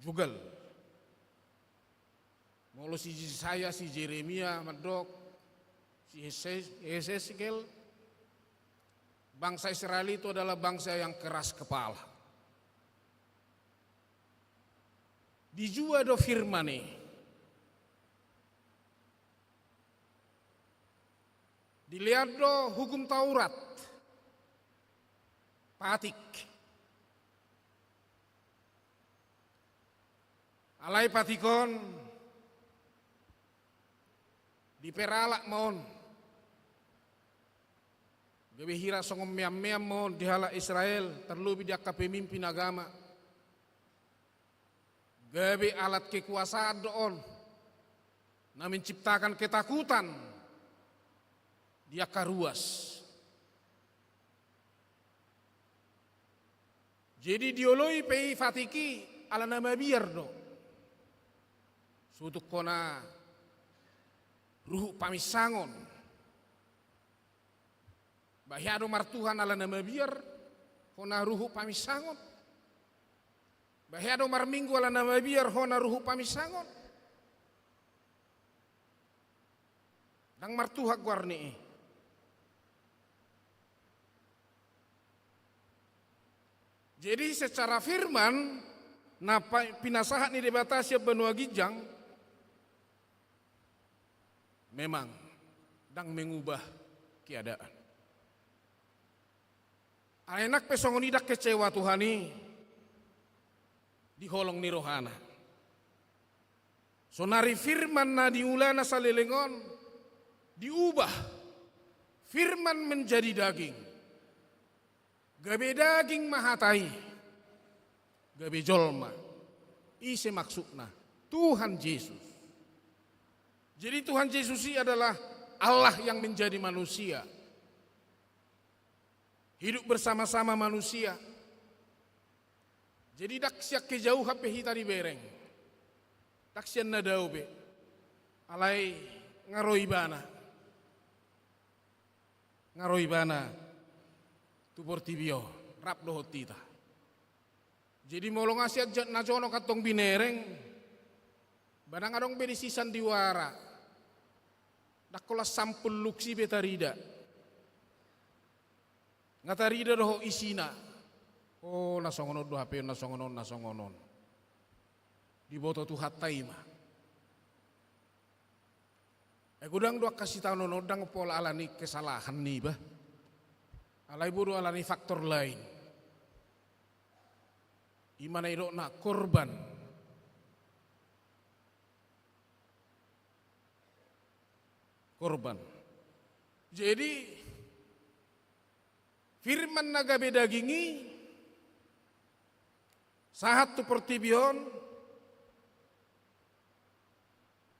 Jogal. Molo si Jesaya, si Jeremia mandok, si Hes-, Hesekiel, bangsa Israel itu adalah bangsa yang keras kepala. Dijua do firman i. Dilean do hukum Taurat. Patik. Alai patik on diperalak ma on. Gabe hira songon meam-meam ma on di halak Israel, terlebih di angka pemimpin agama. Gabe alat kekuasaan do on, na menciptakan ketakutan di angka ruas. Jadi dioloi pe i patik i ala na mabiar do. Sotung hona ruhut paminsangon. Ba hea do martuhan ala na mabiar, hona ruhut paminsangon? Ba hea do marminggu ala na mabiar, hona ruhut paminsangon? Ndang martuhan goarni i. Jadi secara firman, na pa-, pinasahat ni Debata sian banua ginjang, memang ndang mengubah keadaan. Alai nang pe songon i ndang kecewa Tuhan i di holong ni rohana. Sonari firman na niulana saleleng on diubah, firman menjadi daging. Gabe daging ma hata i. Gabe jolma. Ise maksudna? Tuhan Jesus. Jadi Tuhan Jesus i adalah Allah yang menjadi manusia. Hidup bersama-sama manusia. Jadi ndang sian kejauhan pe hita dibereng. Ndang sian na dao pe. Alai nga ro ibana. Nga ro ibana tu portibi on, rap dohot hita. Jadi molo nga sian ja-, na jonok antong binereng, ba ndang adong be disi sandiwara. Ndang holan sampul lux i be tarida. Nga tarida dohot isina. O, na songon on do hape, na songon on, na songon on. Diboto Tuhanta i ma. Ai godang do angka sitaonon on ndang pola ala ni kesalahan niba. Alai bo do ala ni faktor lain. I ma na nidokna korban. Korban. Jadi, firman na gabe daging i sahat tu portibi on,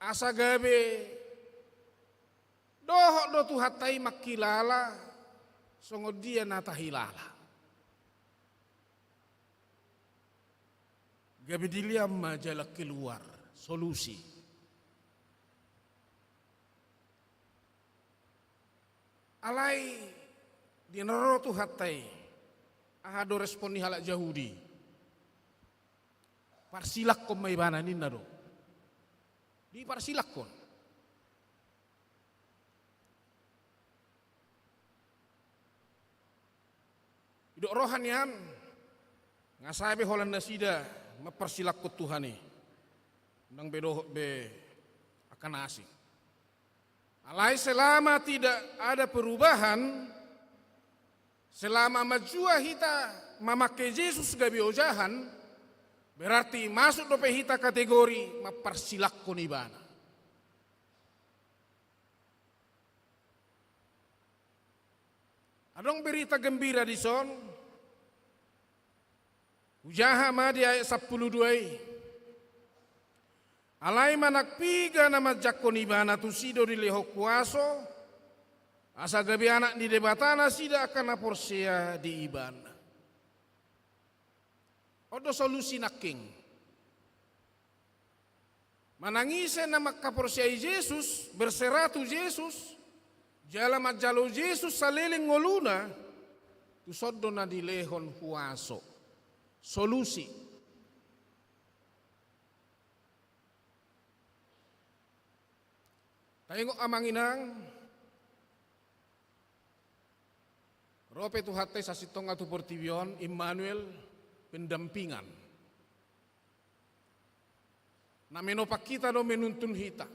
asa gabe dohot do Tuhanta i mangkilala songon dia na tahilala. Gabe dilean ma jalan keluar, solusi. Alai di na ro Tuhanta i, aha do respon ni halak Jahudi? Parsilakkon ma ibana ninna do. Diparsilakkon. Didok roha nian, nga sae be holan nasida mamparsilakkon Tuhan i. Ndang be dohot be angka na asing. Alai selama tidak ada perubahan, selama manjua hita mamangke Jesus gabe ojahan, berarti masuk dope hita kategori mamparsilakkon ibana. Adong berita gembira dison. Hujaha ma di ayat sampulu dua i. Alai manang piga na manjangkon ibana tusi do dilehon huaso, Asa gabe anak ni Debata nasida angka na porsea di Ibana. On do solusi nangkin. Manang ise na mangkaporseai Jesus, berserah tu Jesus, jala manjalo Jesus saleleng ngoluna, tuson do na dilehon huaso. Solusi. Taingot amang inang, ro pe Tuhanta i sasintongna tu portibi on, Immanuel, pendampingan. Na menopak hita do, menuntun hita.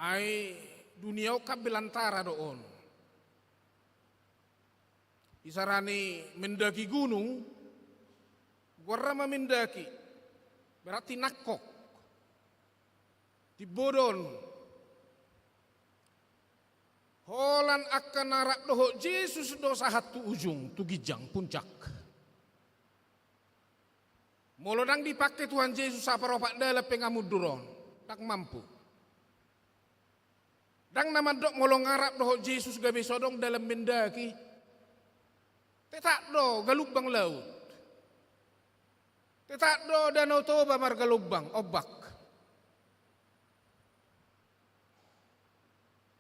Ai dunia on kan belantara do on. Isarani mendaki gunung, goarna ma mendaki, berarti nangkok. Timbo do on. Holan angka na rap dohot Jesus do sahat tu ujung, tu ginjang, puncak. Molo ndang dipangke Tuhan Jesus saparopat dalan pe nga mundur on, ndang mampu. Ndang na mandok molo nga rap dohot Jesus gabe so adong dalan mendaki. Tetap do galumbang laut. Tetap do Danau Toba margalombang, ombak.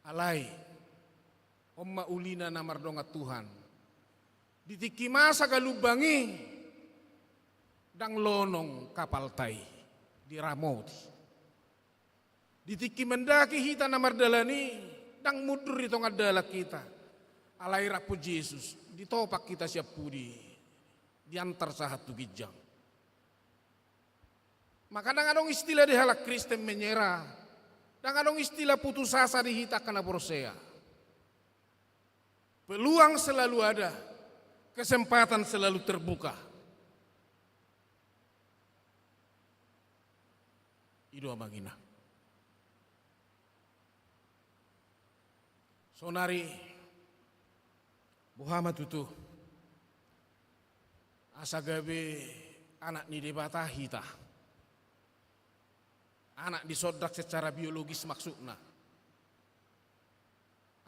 Alai, on ma ulina na mardongan Tuhan. Di tingki masa galumbang i, ndang lonong kapalta i, diramoti. Di tingki mendaki hita na mardalan i, ndang mundur di tonga dalan hita. Alai rap Jesus, ditopak hita sian pudi, diantar sahat tu ginjang. Maka ndang adong istilah di halak Kristen menyerah. Ndang adong istilah putus asa di hita angka na porsea. Peluang selalu ada, kesempatan selalu terbuka. I do amang inang. Saonari, boha ma tutu asa gabe anak ni Debata hita? Anak disondak secara biologis maksudna.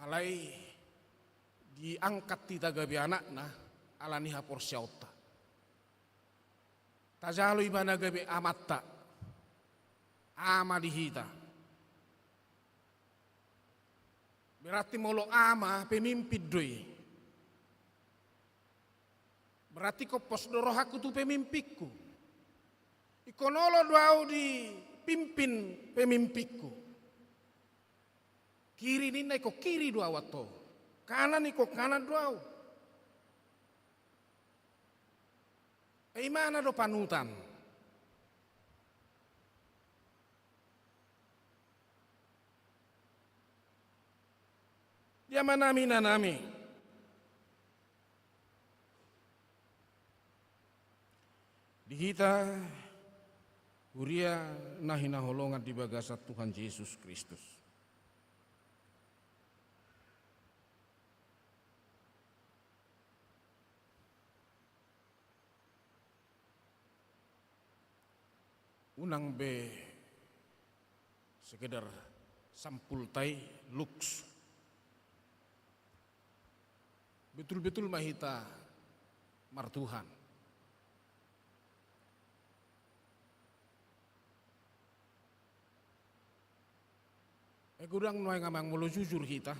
Alai diangkat hita gabe anakna ala ni haporseaonta. Tajalo Ibana gabe Amanta, Ama di hita. Berarti molo ama, pemimpin do i. Berarti ingkon pos do rohangku tu pemimpinku. Ingkon olo do au dipimpin pemimpinku. Kiri ninna, ingkon kiri do au antong. Kanan, ingkon kanan do au. Ai Ibana do panutan. Di amanami, inanami, di hita huria na hinaholongan di bagasan Tuhan Jesus Kristus. Unang be sekedar sampulta i, lux. Betul-betul ma hita martuhan. Eh, godang nuaeng amang, molo jujur hita,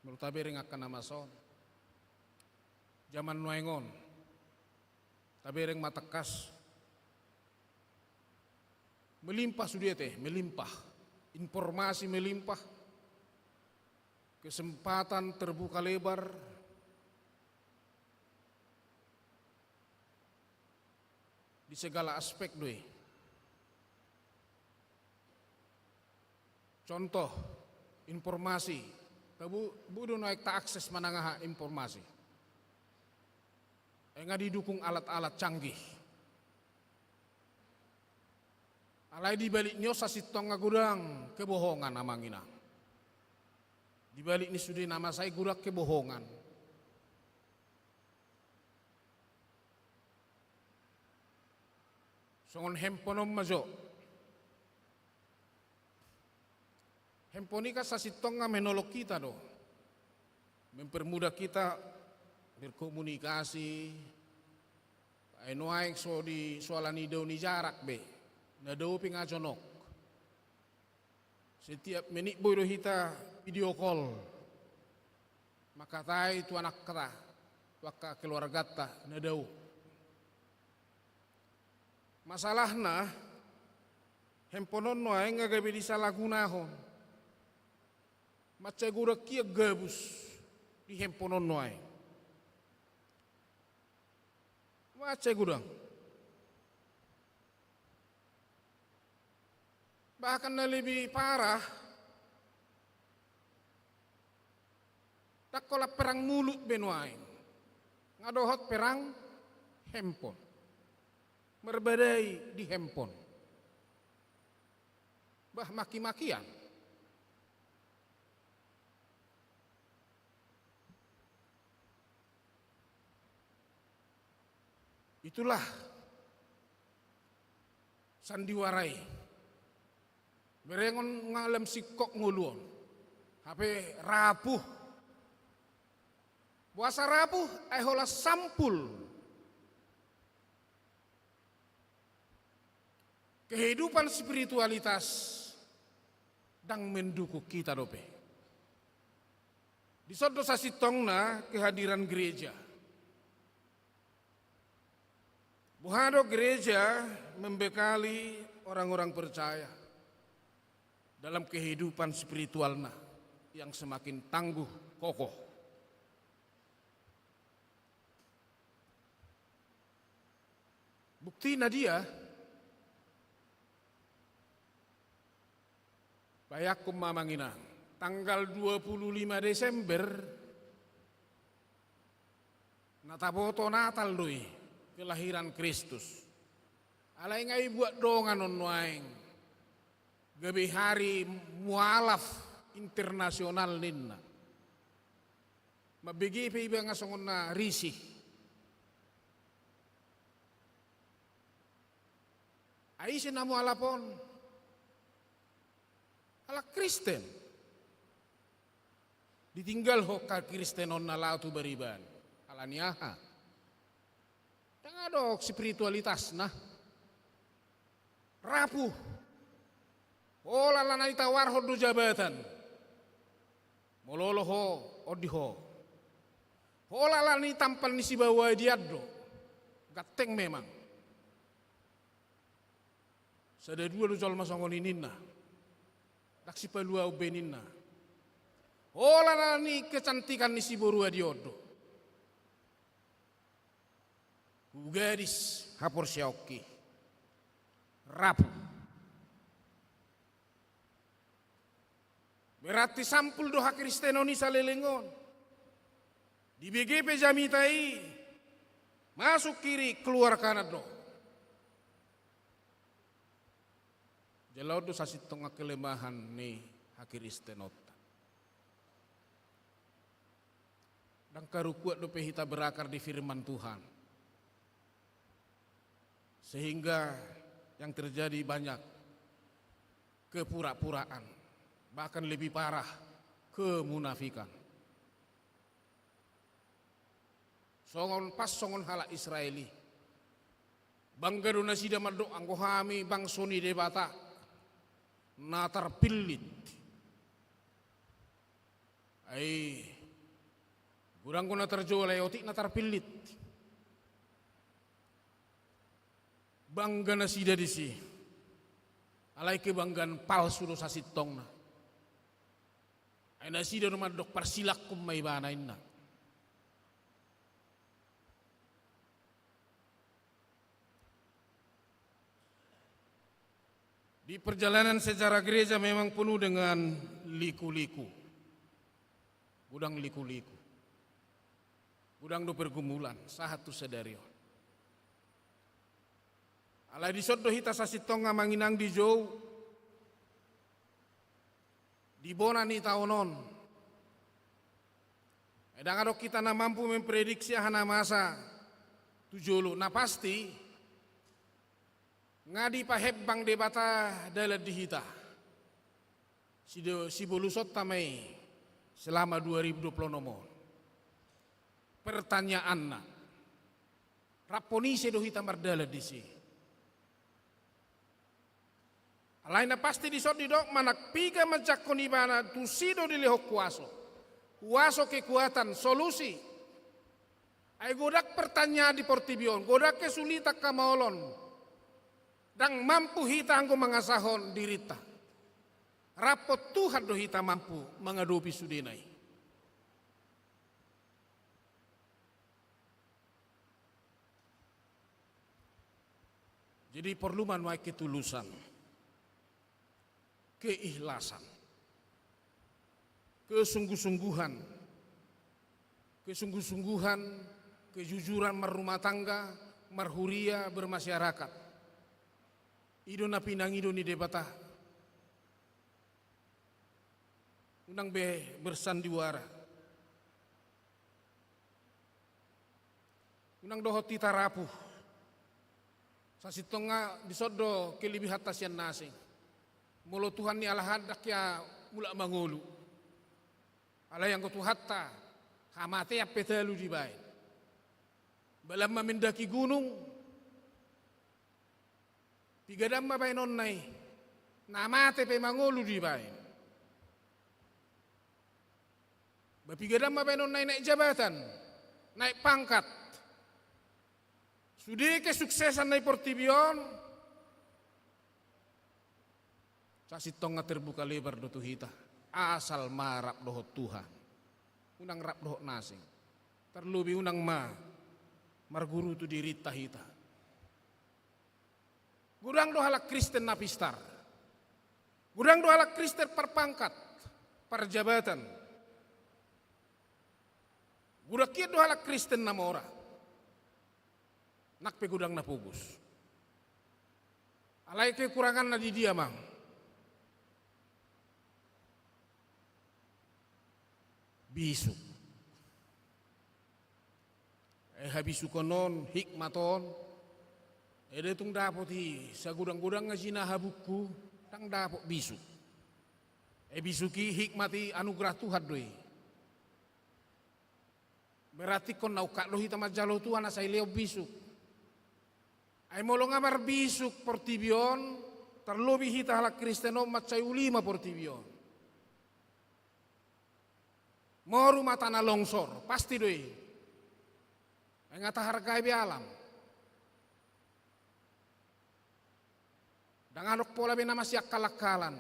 molo tabereng angka na masa on. Jaman nuaeng on, tabereng ma tangkas. Melimpah sude ate, melimpah. Informasi melimpah. Kesempatan terbuka lebar. Di segala aspek do i. Contoh, informasi. Tabu, boi do nuaeng taakses manang aha informasi. Ai nga didukung alat-alat canggih. Alai di balik ni on sasintongna godang kebohongan, amang inang. Di balik ni sude na masa i godang kebohongan. Songon handphone on ma jo. Handphone i kan sasintongna menolong hita do, mempermudah hita berkomunikasi. Ai nuaeng so di soal ni dao ni jarak be, na dao pe nga jonok. Setiap menit boi do hita video call, mangkatai tu anakta, tu angka keluargata na dao. Masalahna, handphone on nuaeng nga gabe disalahgunahon. Mansai godang hian gabus di handphone on nuaeng. Mansai godang. Bahkan na lebih parah, ndang holan perang mulut be nuaeng, nga dohot perang handphone. Marbadai di handphone. Bah, maki-makian. Itulah sandiwara i. Berengon nga lam singkop ngolu on. Hape rapuh. Boasa rapuh? Ai holan sampul. Kehidupan spiritualitas ndang mendukung hita dope. Dison do sasintongna kehadiran gereja. Boha do gereja membekali orang-orang percaya dalam kehidupan spiritualna yang semakin tangguh, kokoh. Buktina dia? Bayangkon ma amang inang, tanggal dua puluh lima Desember, na taboto Natal do i, kelahiran Kristus. Alai nga ibuat dongan on nuaeng gabe hari mualaf internasional ninna. Mambege pe iba nga songon na risih. Ai ise na mualaf on? Halak Kristen. Ditinggalhon hakristenonna laho tu bariban. Alani aha? Ndang adong spiritualitasna. Rapuh. Holan alana ditawarhon do jabatan. Molo olo ho, on di ho. Holan alana ditampal ni sibaoa dian do. Ganteng memang. Sada dua do jolma songon i ninna. Ndang sipaluaon be ninna. Holan alana ni kecantikan ni siborua dion do. Hugadis haporseaonki. Rapuh. Berarti sampul do hakristenon i saleleng on. Dibege pe jamita i, masuk kiri, keluar kanan do. Jala on do sasintongna kelemahan ni hakristenonta. Ndang karukuat dope hita berakar di firman Tuhan. Sehingga yang terjadi banyak kepura-puraan, bahkan lebih parah, kemunafikan. Songon, pas songon halak Israel i. Bangga do nasida mandok, anggo hami bangso ni Debata na tarpillit. Ai godang do na tarjou, alai otik na tarpillit. Bangga nasida disi. Alai kebanggaan palsu do sasintongna. Ai nasida do mandok, parsilangkon ma ibana, ninna. Di perjalanan sejarah gereja memang penuh dengan liku-liku. Godang liku-liku. Godang do pergumulan, sahat tu sadari on. Alai dison do hita sasintongna amang inang dijou, di bona ni taon on. Ai ndang adong hita na mampu memprediksi aha na masa tu jolo. Na pasti, nga dipahembang Debata dalan di hita. Sido-, sibolusonta ma i selama dua ribu dua puluh enam on. Pertanyaanna, rap on ise do hita mardalan disi? Alai na pasti dison didok, manang piga manjangkon ibana, tusi do dilehon huaso. Huaso, kekuatan, solusi. Ai godang pertanyaan di portibi on, godang kesulitan, hamaolon, ndang mampu hita anggo mangasahon dirinta. Rap on Tuhan do hita mampu mangadopi sudena i. Jadi porlu ma nuaeng ketulusan, keikhlasan, kesungguh-sungguhan, kesungguh-sungguhan, kejujuran marrumah tangga, marhuria, bermasyarakat. I do na pinangido ni Debata. Unang be bersandiwara. Unang dohot hita rapuh. Sasintongna dison do kelebihanta sian na asing. Molo Tuhan ni alahan, ndang hea mulak mangolu. Alai anggo Tuhanta, hamatean pe talu dibaen. Ba lam ma mendaki gunung, piga dam ma baenonna i, na mate pe mangolu dibaen. Ba piga dam ma baenonna i, naek jabatan, naek pangkat. Sude kesuksesan na i portibi on, sasintongna terbuka lebar do tu hita. Asal ma rap dohot Tuhan. Unang rap dohot na asing. Tarlobi unang ma margurutu dirinta hita. Godang do halak Kristen na pistar. Godang do halak Kristen parpangkat, parjabatan. Godang hian do halak Kristen na mora. Nang pe godang na pogos. Alai kekuranganna di dia ma? Bisuk. Eh, habisukon on, hikmat on. Ede tung dapot i, sagodang-godangna jinaha buku, ndang dapot bisuk. Eh, bisuk i, hikmat i, anugerah Tuhan do i. Berarti ingkon na ungkap do hita manjalo Tuhan asa dilehon bisuk. Ai molo nga marbisuk portibi on, tarlobi hita halak Kristen on, mansai uli ma portibi on. Moru ma tanah longsor, pasti do i. Ai nga tahargai be alam. Ndang adong pola be na masiakkalakkalan.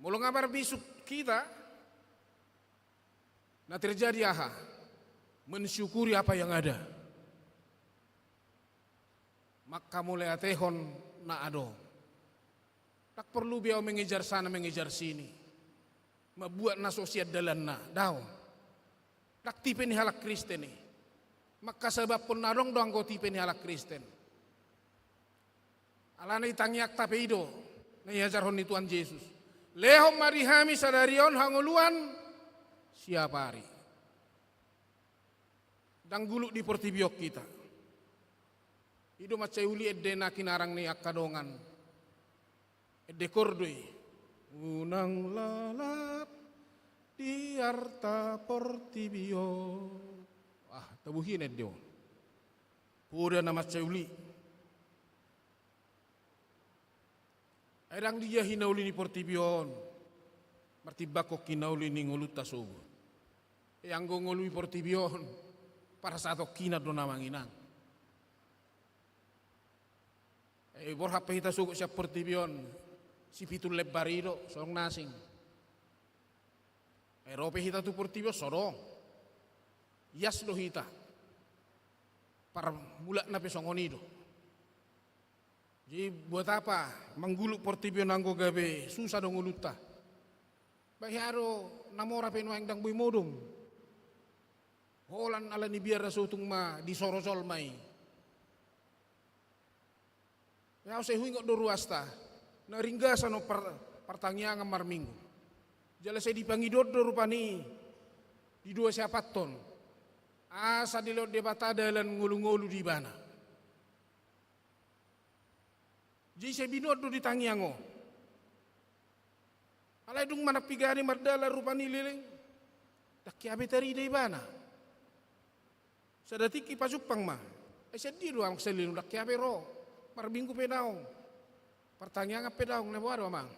Molo nga marbisuk hita, na terjadi aha? Mensyukuri apa yang ada. Mangkamauliatehon na adong. Ndang porlu be ahu mengejar sana, mengejar sini. Mambuat na so sian dalanna, daong. Ndang tipe ni halak Kristen i. Mangkasabamhon na adong do anggo tipe ni halak Kristen. Alana i tangiangta pe i do, na iajarhon ni Tuhan Jesus. Lehon ma di hami sadari on hangoluan siapari. Ndang guluk di portibi on hita. I do mansai uli ende na hinarang ni angka dongan. Ende koor do i. Unang lalap di arta portibi on. Ah, tabuhina ende on. Poda na mansai uli. Ai ndang dia hinauli ni portibi on martimbangkon hinauli ni ngolunta sogot. Ai anggo ngolu ni portibi on, parsahatonnami do na manginang. Ai borhat pe hita sogot sian portibi on, sipitu lembar i do, so adong na asing. Ai ro pe hita tu portibi on, so adong. Ias do hita. Parmulatna pe songon i do. Jadi buat apa mangguluk portibi on anggo gabe susah do ngolunta? Ba hea do na mora pe nuaeng ndang boi modom. Holan ala ni biar na so tung ma disoro jolma i. Ahu sai huingot do ruasta, na ringgasan on par-, partangiangan marminggu. Jala sai dipangidoan do rupani di dua siapathon. Asa dilehon Debata dalan ngolu-ngolu di ibana. Jadi sai binoan do di tangiang on. Alai dung manampigani mardalan rupani leleng, ndang hea be tarida ibana. Sada tingki pajumpang ma. Ai sian dia do amang saleleng, ndang hea be ro. Marminggu pe naung, partangiangan pe naung, na boha do amang?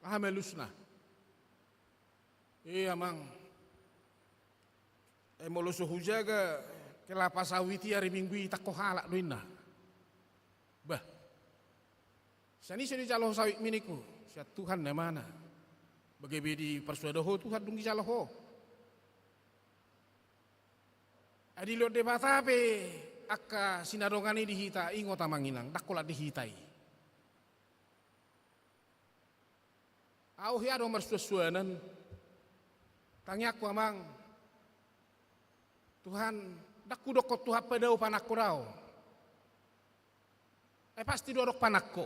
Aha ma alusna? Eh amang, eh molo so hujaga kelapa sawit i ari Minggu i, tangko halak do inna. Bah, sian i so dijalo ho sawitmi ningku? Sian Tuhan na mana. Bage be diparsuada ho Tuhan dung dijalo ho. Ai dilehon Debata pe angka sinadongan i di hita, ingot amang inang, ndang holan di hita i. Ahu hea do marsuansuanan. Tangiangku amang, Tuhan, ndang hudokkon Tuhan pe dao panangko dao. Ai pasti do adong panangko.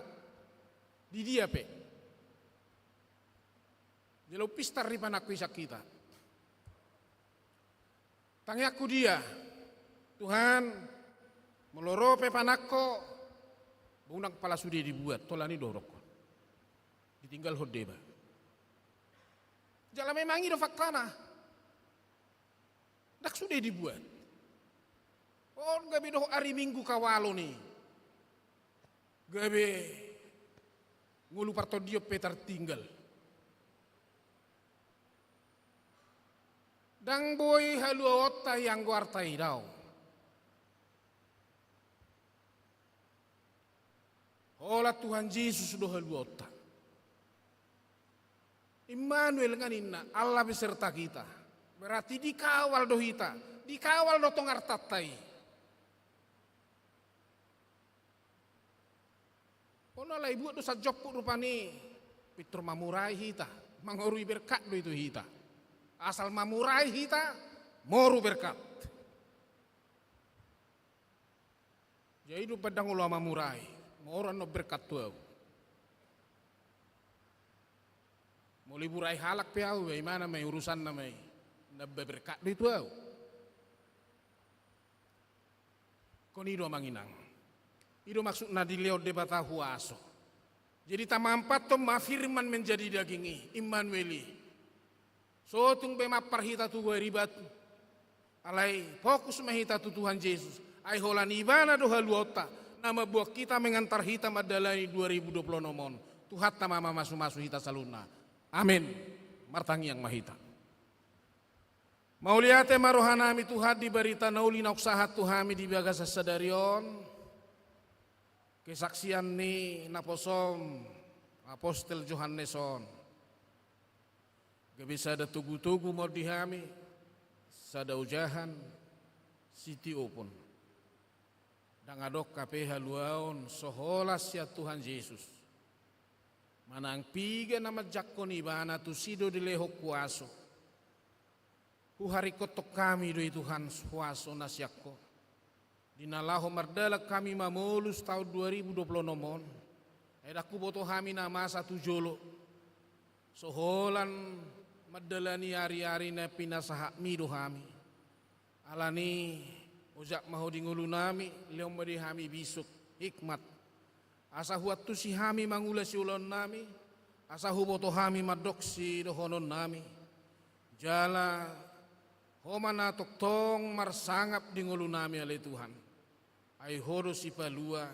Di dia pe. Jala umpistar di panangko i sian hita. Tangiangku dia, Tuhan, molo ro pe panangko, unang pala sude dibuat, holan i do hudokkon. Ditinggalhon deba. Jala memang i do faktana. Ndang sude dibuat. On gabe dohot ari Minggu kawalu ni. Gabe ngolu partondion pe tartinggal. Ndang boi haluaonta ianggo arta i, daong. Holan Tuhan Jesus do haluaonta. Immanuel nga ninna, Allah beserta kita. Berarti dikawal do hita, dikawal do tong artanta i. On alai buat do sanjomput rupani, pintor mamurai hita, mangorui berkat do i tu hita. Asal mamurai hita, moru berkat. Jadi do pandang olo mamurai, moru annon berkat tu ahu. Molo iburai halak pe ahu, ba imana ma i, urusanna ma i, namba berkat do i tu ahu. Kon i do amang inang. I do maksudna dilehon Debata huaso. Jadi tamampathon ma firman menjadi daging i, Immanuel i. So tung be mampar hita tu boari batu. Alai fokus ma hita tu Tuhan Jesus. Ai holan ibana do haluaonta, na mamboan hita, mengantar hita mandalani dua ribu dua puluh enam on. Tuhanta ma mamasumasu hita saluhutna. Amen. Martangiang ma hita. Mauliate ma rohanami Tuhan di barita na uli naung sahat tu hami di bagasan sadari on. Kesaksian ni naposom Apostel Johannes on. Gabe sada togutogu ma on di hami, sada ojahan sitiopon. Ndang adong hape haluaon so holan sian Tuhan Jesus. Manang piga na manjangkon ibana, tusi do dilehon huaso. Huharingkothon hami do i Tuhan huaso na sian Ho. Di na laho mardalan hami mamolus taon dua ribu dua puluh enam on. Ai ndang huboto hami na masa tu jolo. So holan mandalani ariari na pinasahatmi do hami. Alani, ojak ma Ho di ngolunami, lehon ma di hami bisuk, hikmat. Asa huantusi hami mangula siulaonnami, asa huboto hami mandok sidohononnami. Jala Ho ma na tongtong marsangap di ngolunami ale Tuhan. Ai Ho do sipalua,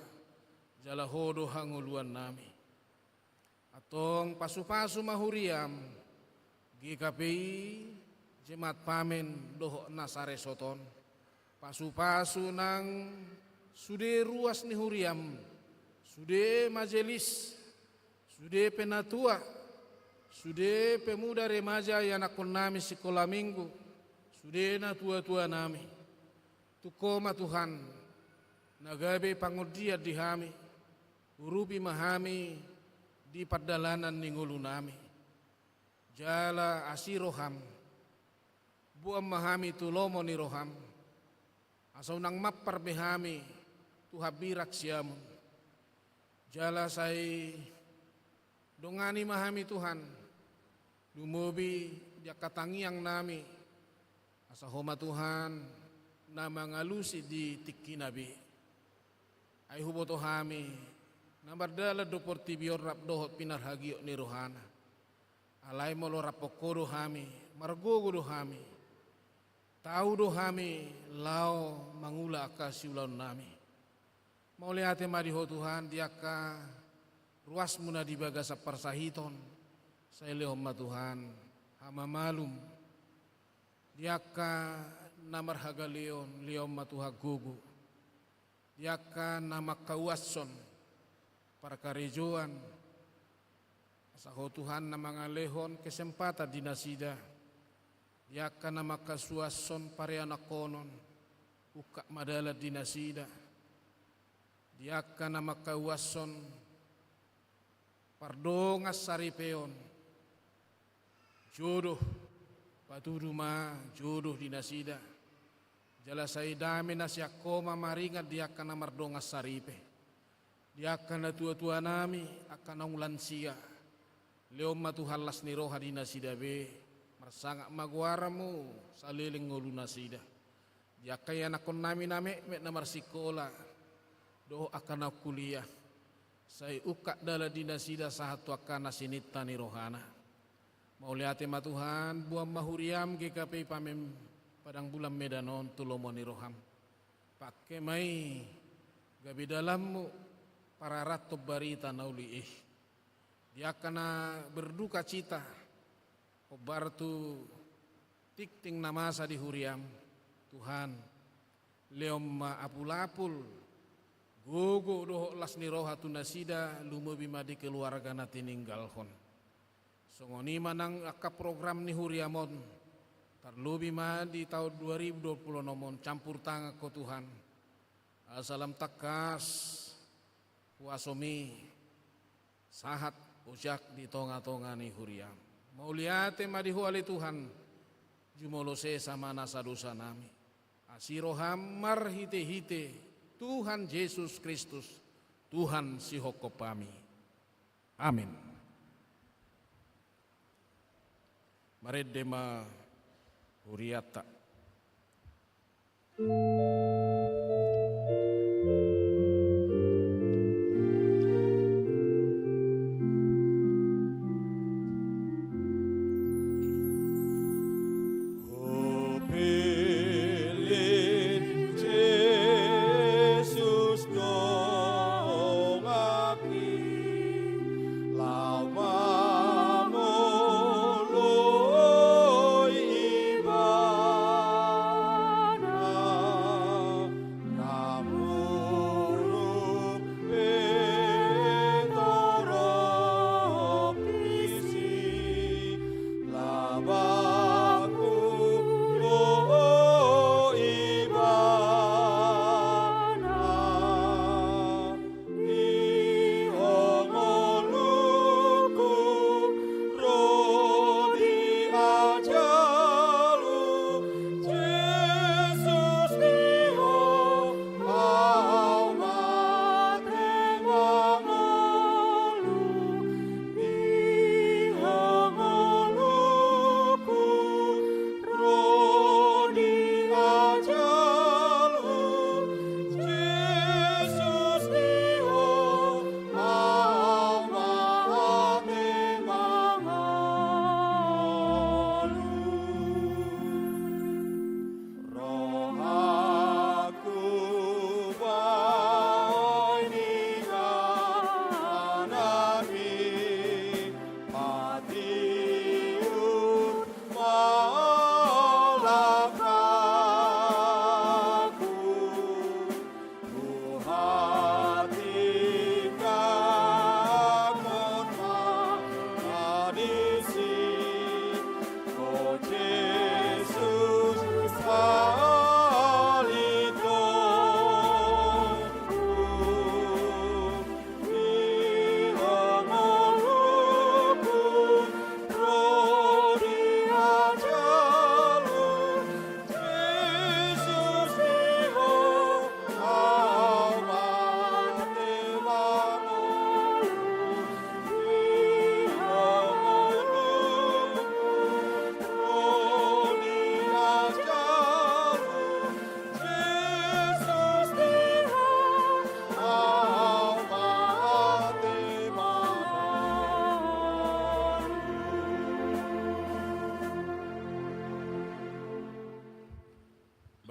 jala Ho do hangoluannami. Antong pasupasu ma huriam, G K P I, Jemaat Pamen dohot na saresort on. Pasupasu nang sude ruas ni huriam, sude majelis, sude penatua, sude pemuda remaja ianakkonnami sikola minggu, sude natuatuanami. Tung Ho ma Tuhan, na gabe pangondian di hami, urupi ma hami di pardalanan ni ngolunami. Jala asi roham, boan ma hami tu lomo ni roham, asa unang mampar be hami tu hambirang siamun. Jala sai dongani ma hami Tuhan, lumobi di angka tangiangnami, asa Ho ma Tuhan na mangalusi di tingkina be. Ai huboto hami, Na mardalan do portibi on rap dohot pinarhagiot ni rohana. Alai molo raphon Ho do hami, margogo do hami, tau do hami laho mangula angka siulaonnami. Mauliate ma di Ho Tuhan, di angka ruasMu na di bagasan parsahiton, sai lehon ma Tuhan hamamalum. Di angka na marhagaleon, lehon ma Tuhan gogo. Di angka na mangkauashon parkarejoan, asa Ho Tuhan na mangalehon kesempatan di nasida. Di angka na mangkasuashon pareanakhonon, ungkap ma dalan di nasida. Di angka na mangkauashon pardongansaripeon, jodoh, patudu ma jodoh di nasida. Jala sai dame na sian Ho ma maringan di angka na mardongansaripe. Di angka natuatuanami, angka naung lansia, lehon ma Tuhan las ni roha di nasida be, marsangap ma goarMu saleleng ngolu nasida. Di angka ianakhonnami na metmet na marsikola, dohot angka naung kuliah, sai ungkap dalan di nasida sahat tu angka na sininta ni rohana. Mauliate ma Tuhan, boan ma huriaM G K P I Pamen Padang Bulan Medan on tu lomo ni rohaM. Pangke ma i gabe dalanMu pararathon barita na uli i. Di angka na berdukacita, hombar tu tingting na masa di huriaM, Tuhan, lehon ma apulapul gogo dohot las ni roha tu nasida, lumobi ma di keluarga na tininggalhon. Songon i ma nang angka program ni huriaM on, tarlobi ma di taon dua ribu dua puluh enam on, campur tangan Ho Tuhan. Asa lam tangkas huasoMi sahat ojak di tongatonga ni huriaM. Mauliate ma di Ho ale Tuhan, jumolo sesa ma nasa dosanami. Asi rohaM marhitehite Tuhan Jesus Kristus, Tuhan sihophopami. Amen. Marende ma hurianta. Hopelen Jesus dongaki, laho mamoloi ibana.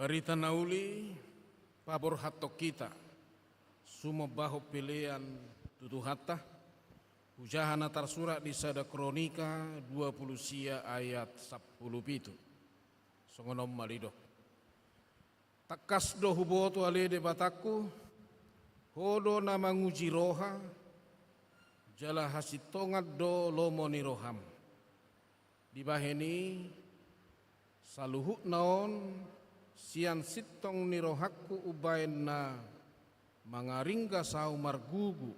Barita na uli paborhathon hita, sumombahon pelean tu Tuhanta, hujaha na tarsurat di sada Kronika dua pulu sia ayat sampulu pitu. Songon on ma didok. Tangkas do huboto ale Debatangku, Ho do na manguji roha, jala hasintongan do lomo ni roham. Dibahen i, saluhutna on sian sintong ni rohangku umbahen na mangaringgas ahu margugu,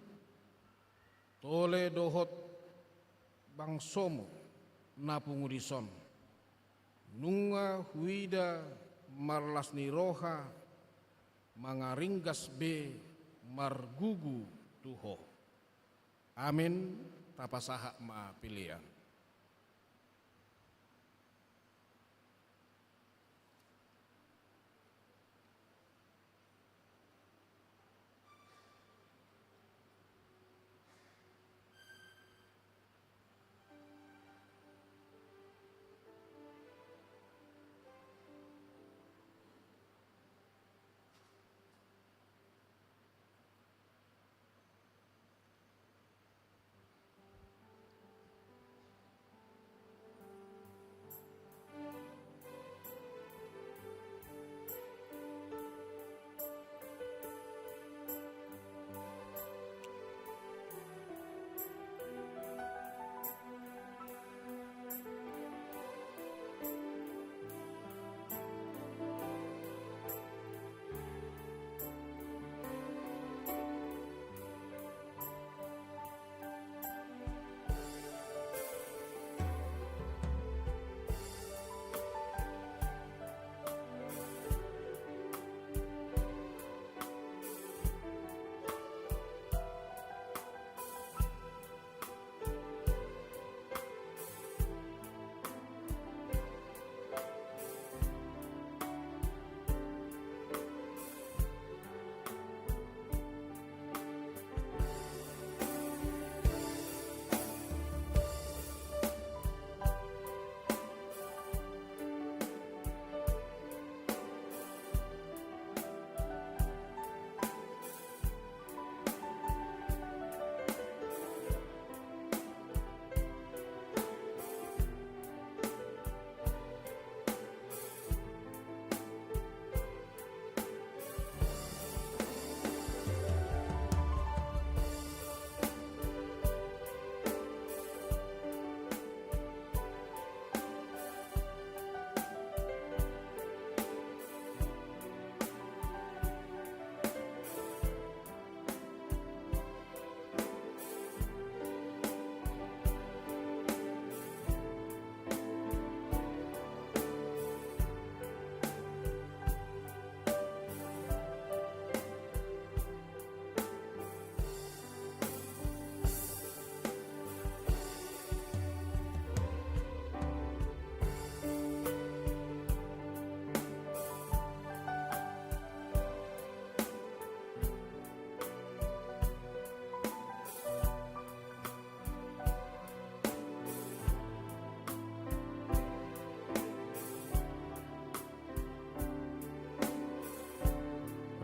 tole dohot bangsomu na pungu dison. Nunga huida marlas ni roha mangaringgas be margugu tu Ho. Amen. Tapasahat ma pelean.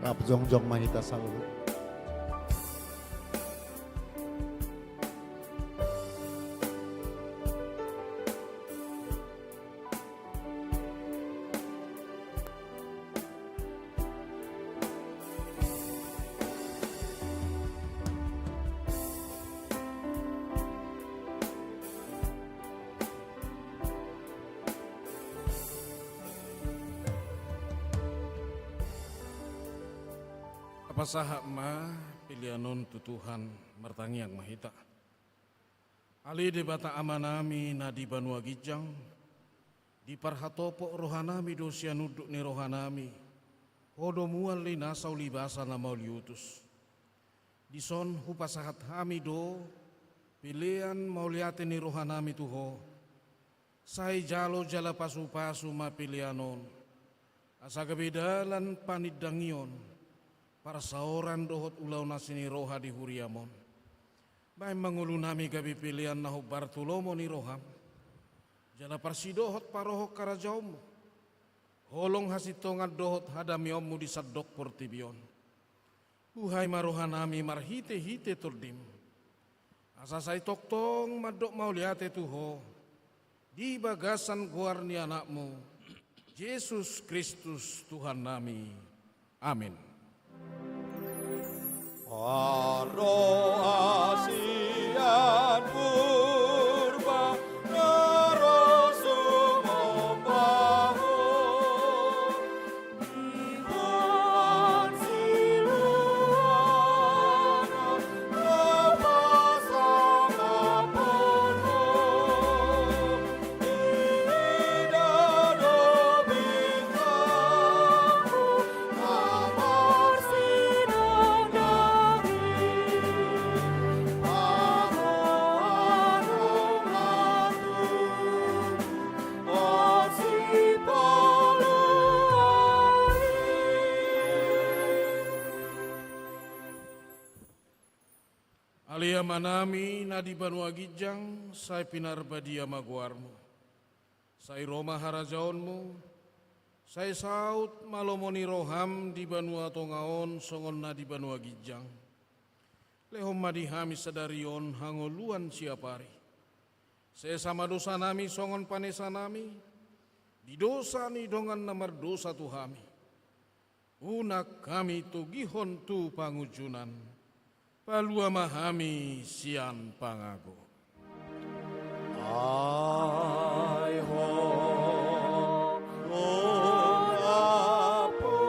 Rap jongjong ma hita saluhut. Tapasahat ma pelean on tu Tuhan, martangiang ma hita. Ale Debata Amanami na di banua ginjang, diparhatopot rohanami do sian unduk ni rohanami, Ho do mual di nasa ulibasa na mauliutus. Dison hupasahat hami do pelean mauliate ni rohanami tu Ho. Sai jalo jala pasupasu ma pelean on, asa gabe dalan panindangion, parsaoran dohot ulaon asi ni roha di huriam on. Bahen ma ngolunami gabe pelean na hombar tu lomo ni roham, jala parsidohot parohon harajaonmu. Holong hasintongan dohot hadameonmu di sandok portibi on. Buhai ma rohanami marhite-hite Tondim, asa sai tongtong mandok mauliate tu Ho di bagasan goar ni Anakmu, Jesus Kristus Tuhannami. Amin. Pardoa sian Purba na ro sumomba Ho. Ale Amanami na di banua ginjang, sai pinarbadia ma goarmu. Sai ro ma harajaonmu. Sai saut ma lomo ni roham di banua tonga on songon na di banua ginjang. Lehon ma di hami sadari on hangoluan siapari. Sesa ma dosanami songon panesanami di dosa ni dongan na mardosa tu hami. Unang hami togihon tu pangunjunan. Palua ma hami sian pangago. Ai Ho do ampuna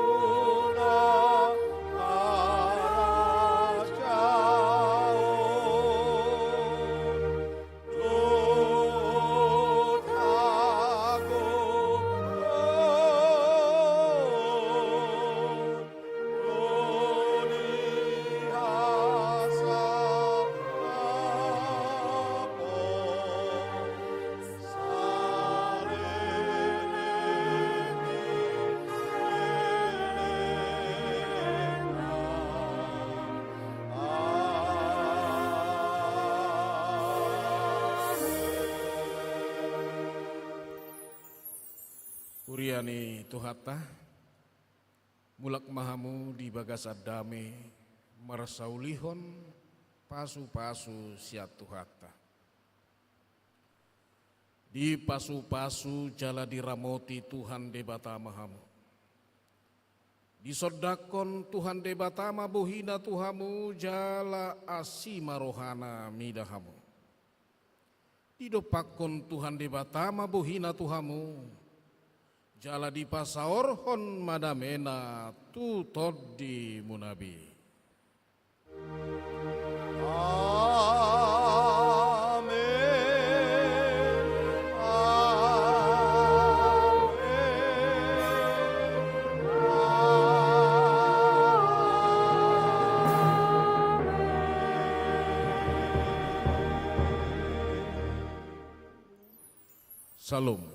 harajaon. Huria ni Tuhanta, mulak ma hamu di bagasan dame marsaulihon pasu-pasu sian Tuhanta. Dipasu-pasu jala diramoti Tuhan Debata ma hamu. Disondangkon Tuhan Debata ma bohina tu hamu jala asi ma rohana mida hamu. Didompakkon Tuhan Debata ma bohina tu hamu jala dipasaorhon ma damena tu tondimuna be. Amen. Amen. Amen. Syalom.